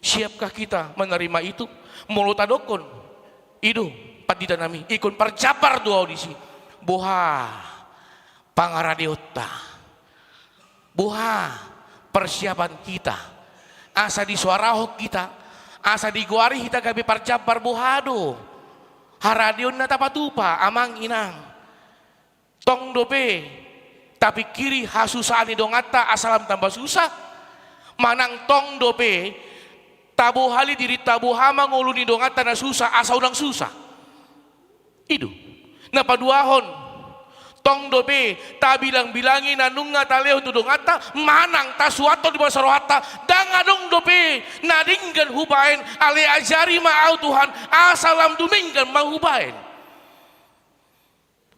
Siapkah kita menerima itu? Molo tadokkon, i do, pandita nami, ingkon parjambar do ahu disi. Boha pangaradeonta? Boha persiapan hita asa disuarahon hita, asa digoari hita gabe parjambar? Boha do haradeon na tapatupa, amang inang? Tong dope tapingkiri hasusaan ni donganta asa lam tamba susa? Manang tong dope tabohali dirinta, boha ma ngolu ni donganta na susa asa unang susa? I do. Na paduahon, tong dope tabilang-bilangi na nunga talehon tu donganta, manang tasuanhon di bagasan rohanta, ndang adong dope na denggan hubaen, alai ajari ma ahu Tuhan asa lam dumenggan ma hubaen.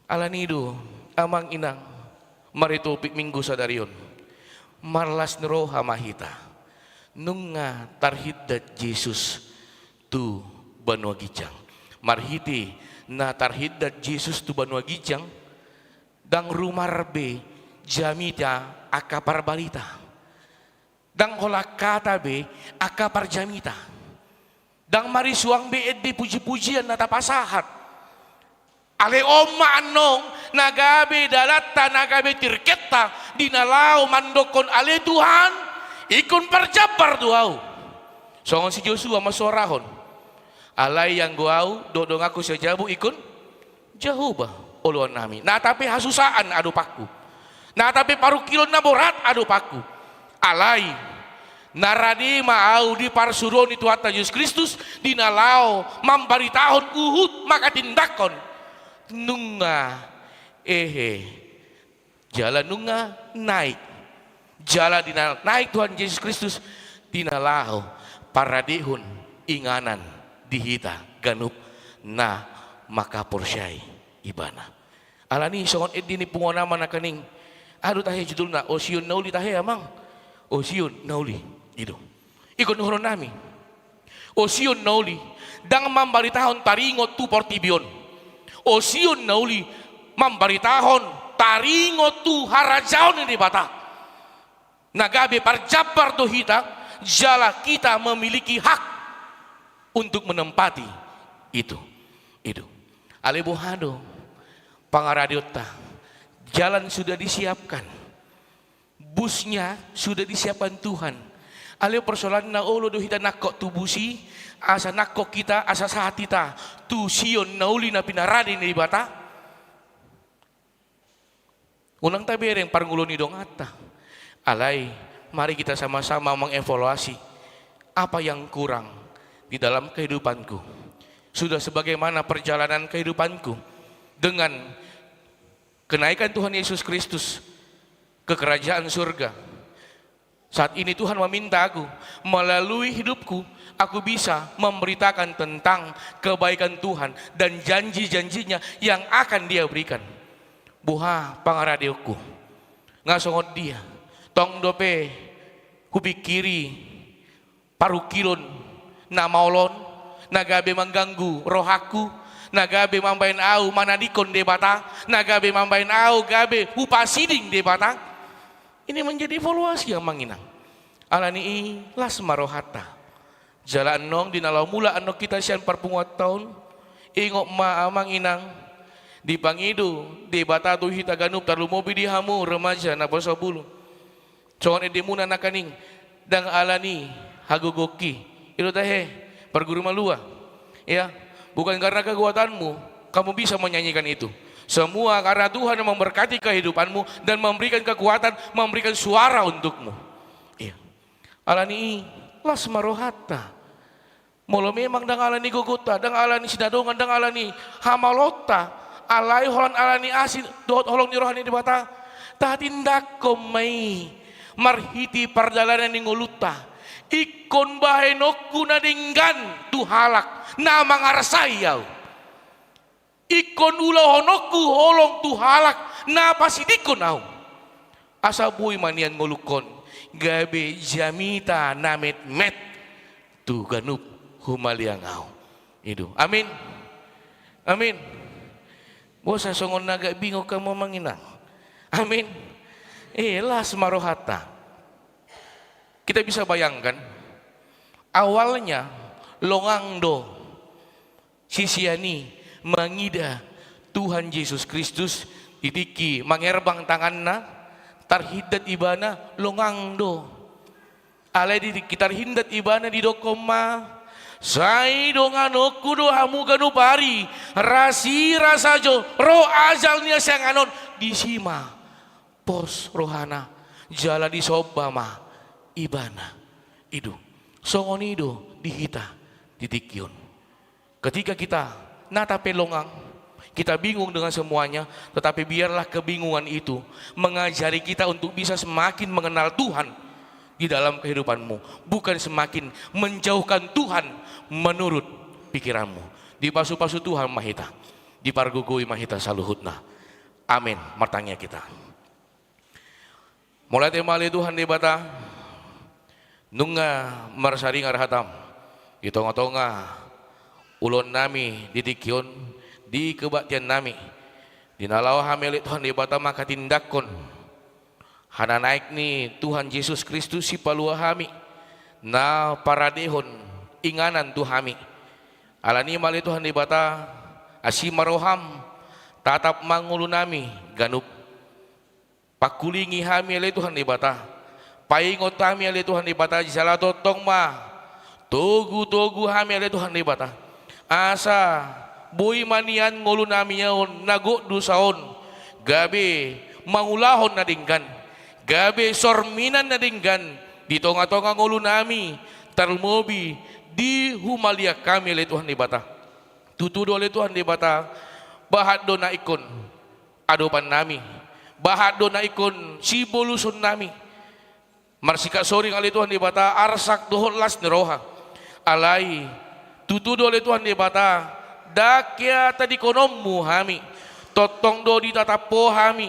Alani i do, amang inang, marhite topik Minggu sadari on, marlas ni roha ma hita nunga tarhindat Jesus tu banua ginjang. Marhite na tarhindat Jesus tu banua ginjang, ndang rumar be jamita angka parbarita. Ndang holan hata be angka parjamita. Ndang marisuang be ende puji-pujian na tapasahat. Alai on ma annon na gabe dalanta, na gabe tirkenta di na laho mandokkon, ale Tuhan, ingkon parjambar do ahu. Songon si Josua mansuarahon. Alai anggo ahu dohot donganku sian jabu, ingkon Jahowa oloan nami. Nata pe hasusaan adopanku, nata pe parungkilon na borat adopanku, alai na rade ma ahu di parsuruon ni Tuhanta Jesus Kristus di na laho mambaritahon huhut manghatindanghon nunga ehe jala nunga naek. Jala di na naek Tuhan Jesus Kristus di na laho paradehon inganan di hita ganup na mangkaporseai Ibana. Alani songon ende ni punguan ama nangkaning, aha do tahe judulna, Osion na uli tahe, Amang? Osion na uli. I do ingkon dohonon nami. Osion na uli, ndang mambaritahon taringot tu portibi on. Osion na uli mambaritahon taringot tu harajaon ni Debata. Na gabe parjambar do hita, jala kita memiliki hak untuk menempati itu. I do. Alai boha do pangaradeonta? Jalan sudah disiapkan. Busnya sudah disiapkan Tuhan. Alai persoalanna, olo do hita nangkok tu bus i, asa nangkok hita, asa sahat hita tu Sion na uli na pinarade ni Debata? Unang tabereng parngoluon ni donganta. Alai, mari kita sama-sama mengevaluasi apa yang kurang di dalam kehidupanku. Sudah sebagaimana perjalanan kehidupanku dengan kenaikan Tuhan Yesus Kristus ke kerajaan surga? Saat ini Tuhan meminta aku, melalui hidupku, aku bisa memberitakan tentang kebaikan Tuhan dan janji-janjinya yang akan Dia berikan. Boha pangaradeonku? Nga songon dia. Tong dope hupingkiri parungkilon na maol on, na gabe mangganggu rohangku, na gabe mambahen ahu manadingkon Debata, na gabe mambahen ahu gabe hupasiding Debata. Ini menjadi evaluasi, Amang Inang. Alani i, las ma rohanta. Jala annon di na laho mulak annon hita sian parpunguanta on, ingot ma, Amang Inang, dipangido Debata tu hita ganup, tarlumobi di hamu remaja naposobulung. Songon endemuna nangkaning, ndang alani hagogoonki. I do tahe, parguru malua. Ya, bukan karena kekuatanmu kamu bisa menyanyikan itu. Semua karena Tuhan yang memberkati kehidupanmu dan memberikan kekuatan, memberikan suara untukmu. Iya. Alani i, las ma rohanta. Molo memang ndang alani gogonta, ndang alani sinadongan, ndang alani hamaolonta, alai holan alani asi dohot holong ni roha ni Debata, tatindanghon ma i marhite pardalanan ni ngolunta. Ingkon bahenonku na denggan tu halak na mangarsai ahu. Ingkon ulahononku holong tu halak na pasidingkon ahu. Asa boi ma nian ngolungkon gabe jamita na metmet tu ganup humaliang ahu. I do. Amin. Amin. Boasa songon na agak bingung hamu, Amang Inang? Amin. Eh, las ma rohanta. Kita bisa bayangkan, awalnya longang do sisean i mangida Tuhan Jesus Kristus di tingki mangerbang tanganna, tarhindat ibana, longang do. Alai di tingki tarhindat ibana didokkon ma, sai donganonku do hamu ganup ari, rasirasa jo ro ajal ni hasiangan on, disi ma pos rohana, jala disomba ma ibana. I do. Songon i do di hita di tingki on. Ketika kita nata pe longang, kita bingung dengan semuanya, tetapi biarlah kebingungan itu mengajari kita untuk bisa semakin mengenal Tuhan di dalam kehidupanmu, bukan semakin menjauhkan Tuhan menurut pikiranmu. Dipasupasu Tuhan ma hita, dipargogoi ma hita saluhutna. Amin. Martangiang hita. Mauliate ma ale Tuhan Debata, nunga marsaringar hatam di tongatonga ulaonnami di tingki on, di kebaktiannami, di na laho hami ale Tuhan Debata manghatindanghon hananaek ni Tuhan Jesus Kristus Sipalua hami, na paradehon inganan tu hami. Alani i ma ale Tuhan Debata, asi ma roham, tatap ma ngolunami ganup. Pangkulingi hami ale Tuhan Debata. Paingot hami ale Tuhan Debata, jala tongtong ma togutogu hami ale Tuhan Debata. Asa boi ma nian ngolunami on na gok dosa on gabe mangulahon na denggan, gabe sorminan na denggan di tongatonga ngolunami, tarlumobi di humaliang hami ale Tuhan Debata. Tutu do ale Tuhan Debata, bahat do na ingkon adopannami, bahat do na ingkon sibolusonnami. Marsikap soring ale Tuhan Debata, arsak dohot las ni roha. Alai, tutu do ale Tuhan Debata, ndang hea tadingkononmu hami, tongtong do ditatap Ho hami,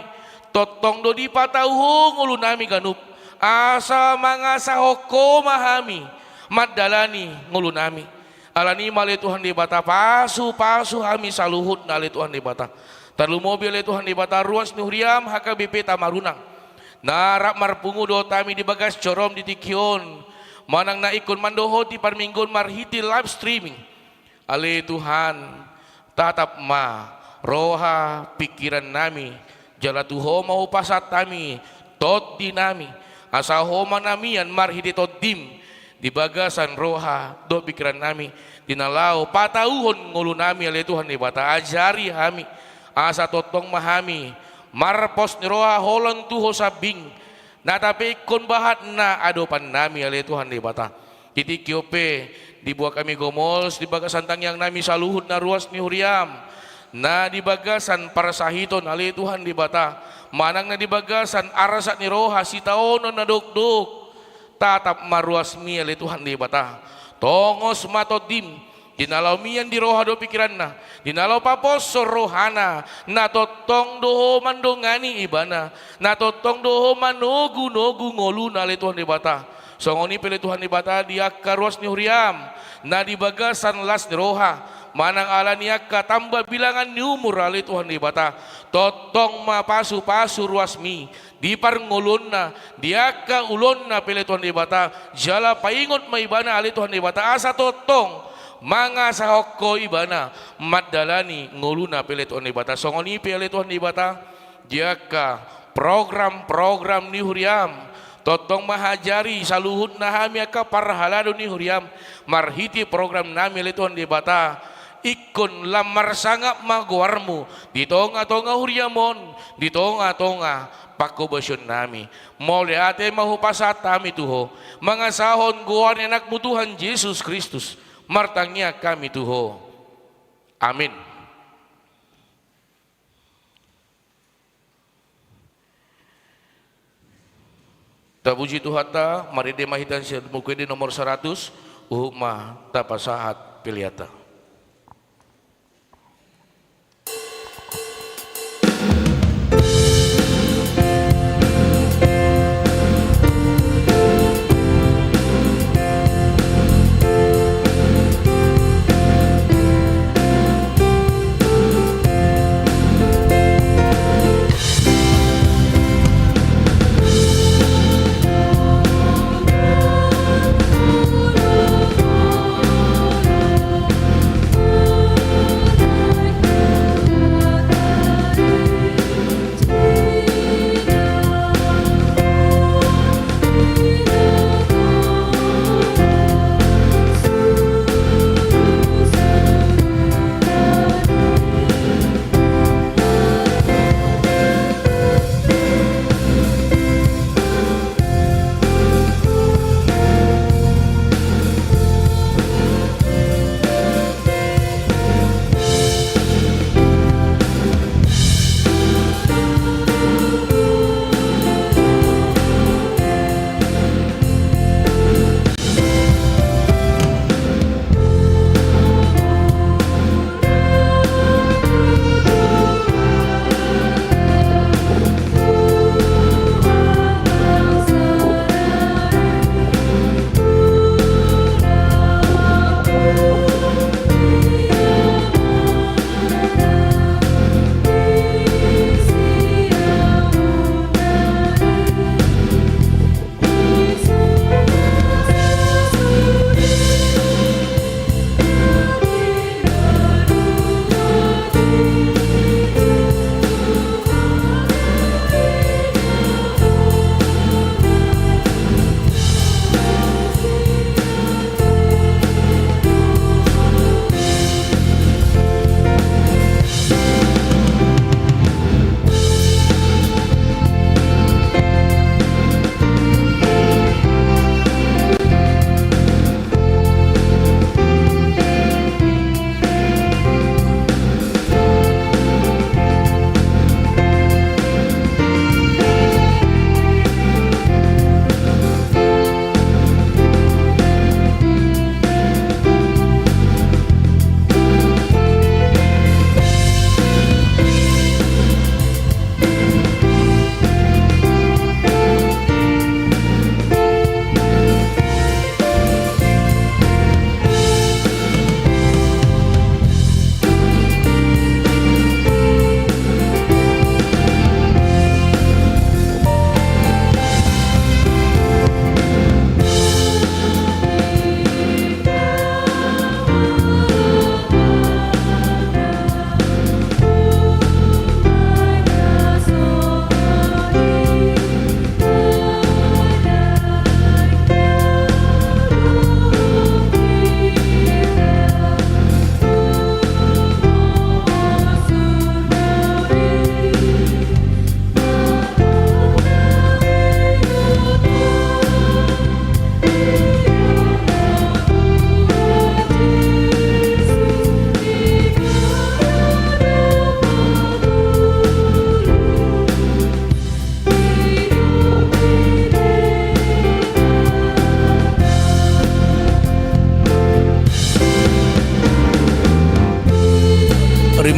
tongtong do dipatau Ho ngolunami ganup, asa mangasahon Ho ma hami mandalani ngolunami. Alani i ma ale Tuhan Debata, pasupasu hami saluhutna ale Tuhan Debata. Tarlumobi ale Tuhan Debata ruas ni huriaM H K B P Tamarunang, na rap marpungu dohot hami di bagas joroM di tingki on, manang na ingkon mandohoti parmingguon marhite live streaming. Ale Tuhan, tatap ma roha pingkirannami, jala tu Ho ma hupasahat hami tondinami, asa Ho ma na mian marhite TondiM di bagasan roha dohot pingkirannami, di na laho patauhon ngolunami ale Tuhan Debata. Ajari hami, asa tongtong ma hami marpos ni roha holan tu Ho sambing, na tapeikkon bahat na adopannami ale Tuhan Debata. Di tingki on pe, dibuat hami gomos di bagasan tangiangnami saluhutna ruas ni huriaM, na di bagasan parsahiton ale Tuhan Debata, manang na di bagasan arsak ni roha sitaonon na dokdok. Tatap ma ruasMi ale Tuhan Debata, tongos ma TondiM, di na laho mian di roha dohot pingkiranna, di na laho paposhon rohana, na tongtong do Ho mandongani ibana, na tongtong do Ho manogunogu ngoluna ale Tuhan Debata. Songon i pe ale Tuhan Debata di angka ruas ni huriaM, na di bagasan las ni roha, manang ala ni angka tamba bilangan ni umur ale Tuhan Debata, tongtong ma pasupasu ruasMi, di parngoluonna, di angka ulaonna pe ale Tuhan Debata, jala paingot ma ibana ale Tuhan Debata, asa tongtong mangasahon Ho ibana mandalani ngoluna pe ale Tuhan Debata. Songon i pe ale Tuhan Debata, di angka program-program ni huriaM, tongtong ma ajari saluhutna hami angka parhalado ni huriaM, marhite programnami ale Tuhan Debata, ingkon lam marsangap ma goarMu di tongatonga huriaM on, di tongatonga panghobasiononnami. Mauliate ma hupasahat hami tu Ho, mangasahon goar ni AnakMu Tuhan Jesus Kristus, martangiang hami tu Ho. Amin. Tapuji Tuhanta, marende ma hita sian Buku Ende nomor saratus, huhut ma tapasahat peleanta.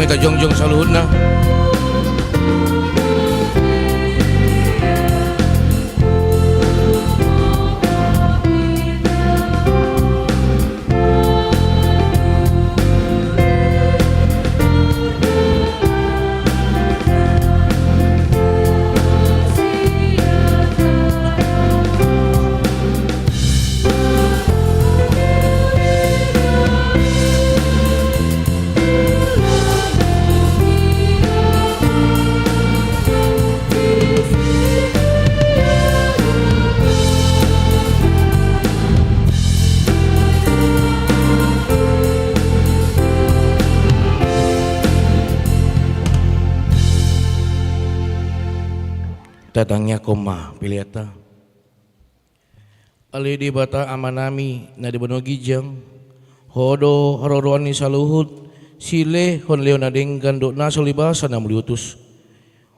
Tajongjong saluhutna. Tatangiangkon ma peleanta. Ale Debata Amanami na di banua ginjang, Ho do haroroan ni saluhut silehonlehon na denggan dohot na so ulibasa na muliutus.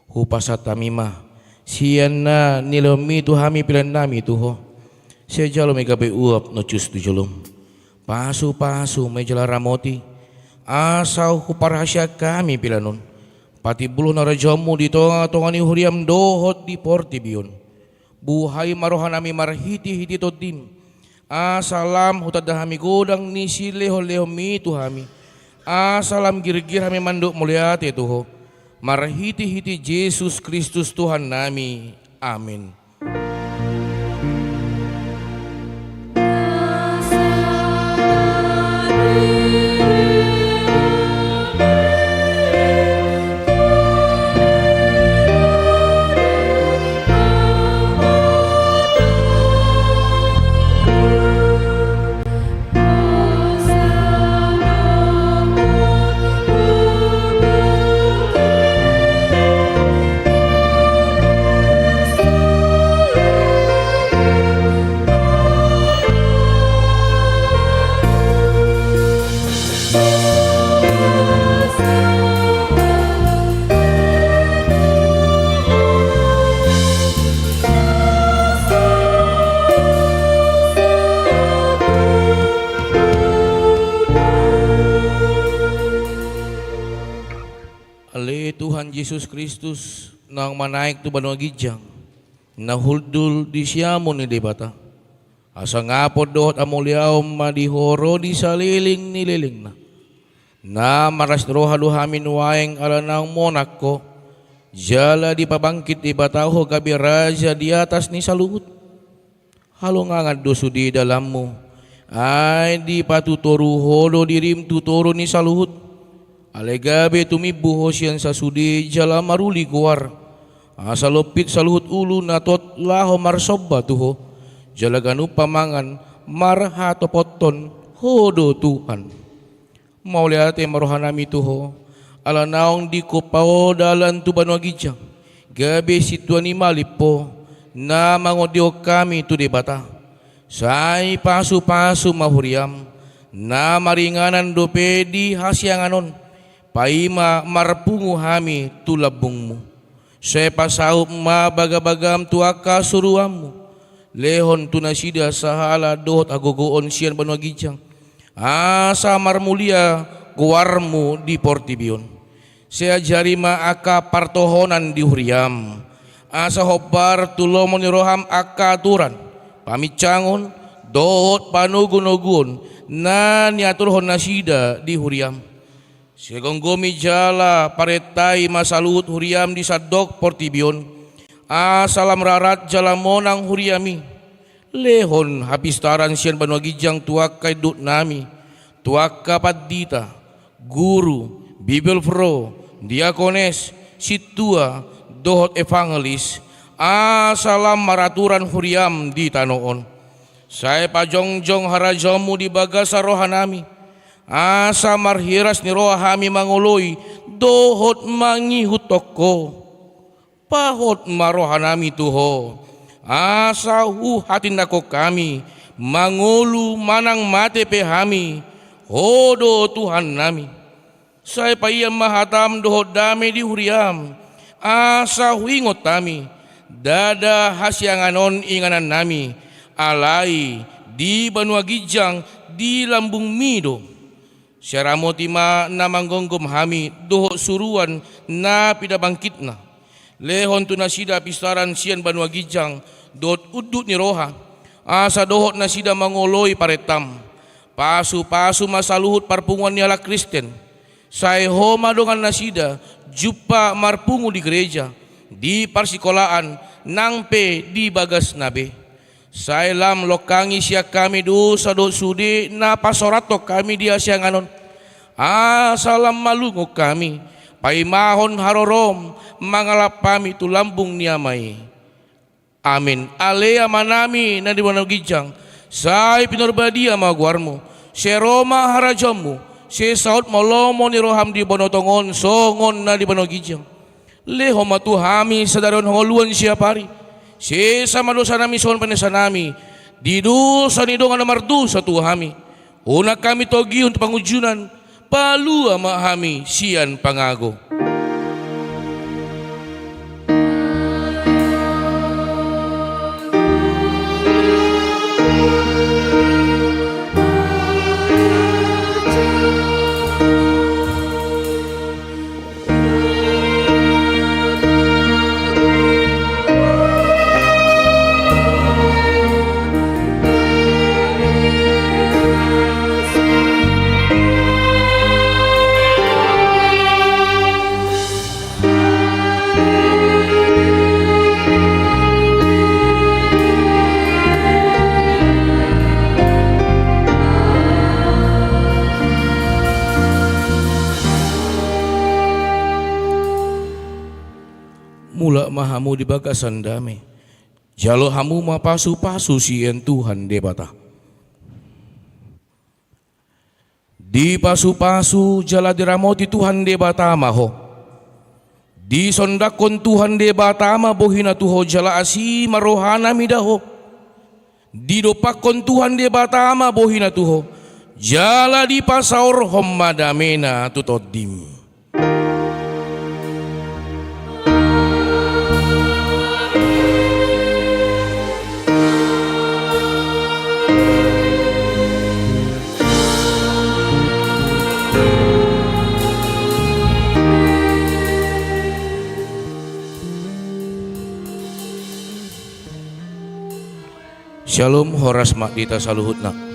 Hupasahat hami ma sian na nilehonmi tu hami peleannami tu Ho. Sai jalo ma i gabe uap na cus tu jolom. Pasupasu ma i jala ramoti, asa huparhaseang hami pelean on patimbulhon harajaonmu di tongatonga ni huriam dohot di portibi on. Buhai ma rohanami marhitehite Tondim, asa lam hutanda hami godang ni silehonlehonmi tu hami, asa lam girgir hami mandok mauliate tu Ho. Marhitehite Jesus Kristus Tuhannami. Amen. Ale Tuhan Jesus Kristus, naung manaek tu banua ginjang, na hundul di siamun ni Debata, asa ngapon dohot hamuliaon ma di Ho ro di saleleng ni lelengna. Na marlas ni roha do hami nuaeng ala naung monang Ho, jala dipabangkit Debata Ho gabe raja di atas ni saluhut. Halongangan do sude dalanmu, ai dipatutoru Ho do dirim tu toru ni saluhut. Alai gabe tumimbo Ho sian sasude jala maruli goar, asa lompit saluhut ulu na tot laho marsomba tu Ho, jala ganup pamangan marhatopothon Ho do Tuhan. Mauliate ma rohanami tu Ho, ala naung dihuphon Ho dalan tu banua ginjang, gabe sintua ni malim Ho, na mangondihon hami tu Debata. Sai pasupasu ma huriam, na maringanan dope di hasiangan on, paima marpungu hami tu lambungmu. Sai pasaut ma bagabagam tu angka suruanmu, lehon tu nasida sahala dohot hagogoon sian banua ginjang, asa marmulia goarmu di portibi on. Sai ajari ma angka partohonan di huriam, asa hombar tu lomo ni roham angka aturan, paminsangon, dohot panogunoguon na niaturhon nasida di huriam. Sai gomgomi jala parentai ma saluhut huriam di sandok portibi on, asa lam rarat jala monang huriam i. Lehon hapistaran sian banua ginjang tu angka induknami, tu angka pandita, guru, bibelvrouw, diakones, sintua, dohot evangelis, asa lam maraturan huriam di tano on. Sai pajongjong harajaonmu di bagasan rohanami, asa marhiras ni roha hami mangoloi dohot mangihuthon Ho. Pahot ma rohanami tu Ho, asa huhatindangkon hami, mangolu manang mate pe hami, Ho do Tuhannami. Sai paihut ma hatam dohot dame di huriam, asa huingot hami, ndada hasiangan on inganannami, alai di banua ginjang di lambungmi do. Sai ramoti ma na manggomgom hami dohot suruan na pinabangkitna. Lehon tu nasida pisaran sian banua ginjang dohot unduk ni roha, asa dohot nasida mangoloi parentaM. Pasupasu ma saluhut parpunguan ni halak Kristen. Sai Ho ma dongan nasida jumpa marpungu di gereja, di parsikolaan, nang pe di bagasna be. Sai lam longkangi sian hami dosa dohot sude na pasorathon hami di hasiangan on. Asa lam malungun hami paimahon haroroM mangalap hami tu lambung ni Ama i. Amen. Ale Amanami na di banua ginjang, sai pinarbadia ma goarMu. Sai ro ma harajaonMu. Sai saut ma lomo ni rohaM di banua tonga on songon na di banua ginjang. Lehon ma tu hami sadari on hangoluan siapari. Sesa ma dosanami songon panesanami di dosa ni dongan na mardosa tu hami. Unang hami togihon tu pangunjunan, palua ma hami sian pangago. Mulak ma hamu di bagasan dame. Jalo hamu ma pasupasu sian Tuhan Debata. Dipasupasu jala diramoti Tuhan Debata ma ho. Disondangkon Tuhan Debata ma bohina tu ho jala asi ma rohana mida ho. Didompakkon Tuhan Debata ma bohina tu ho, jala dipasaorhon ma damena tu tondim. Syalom, horas ma di hita saluhutna.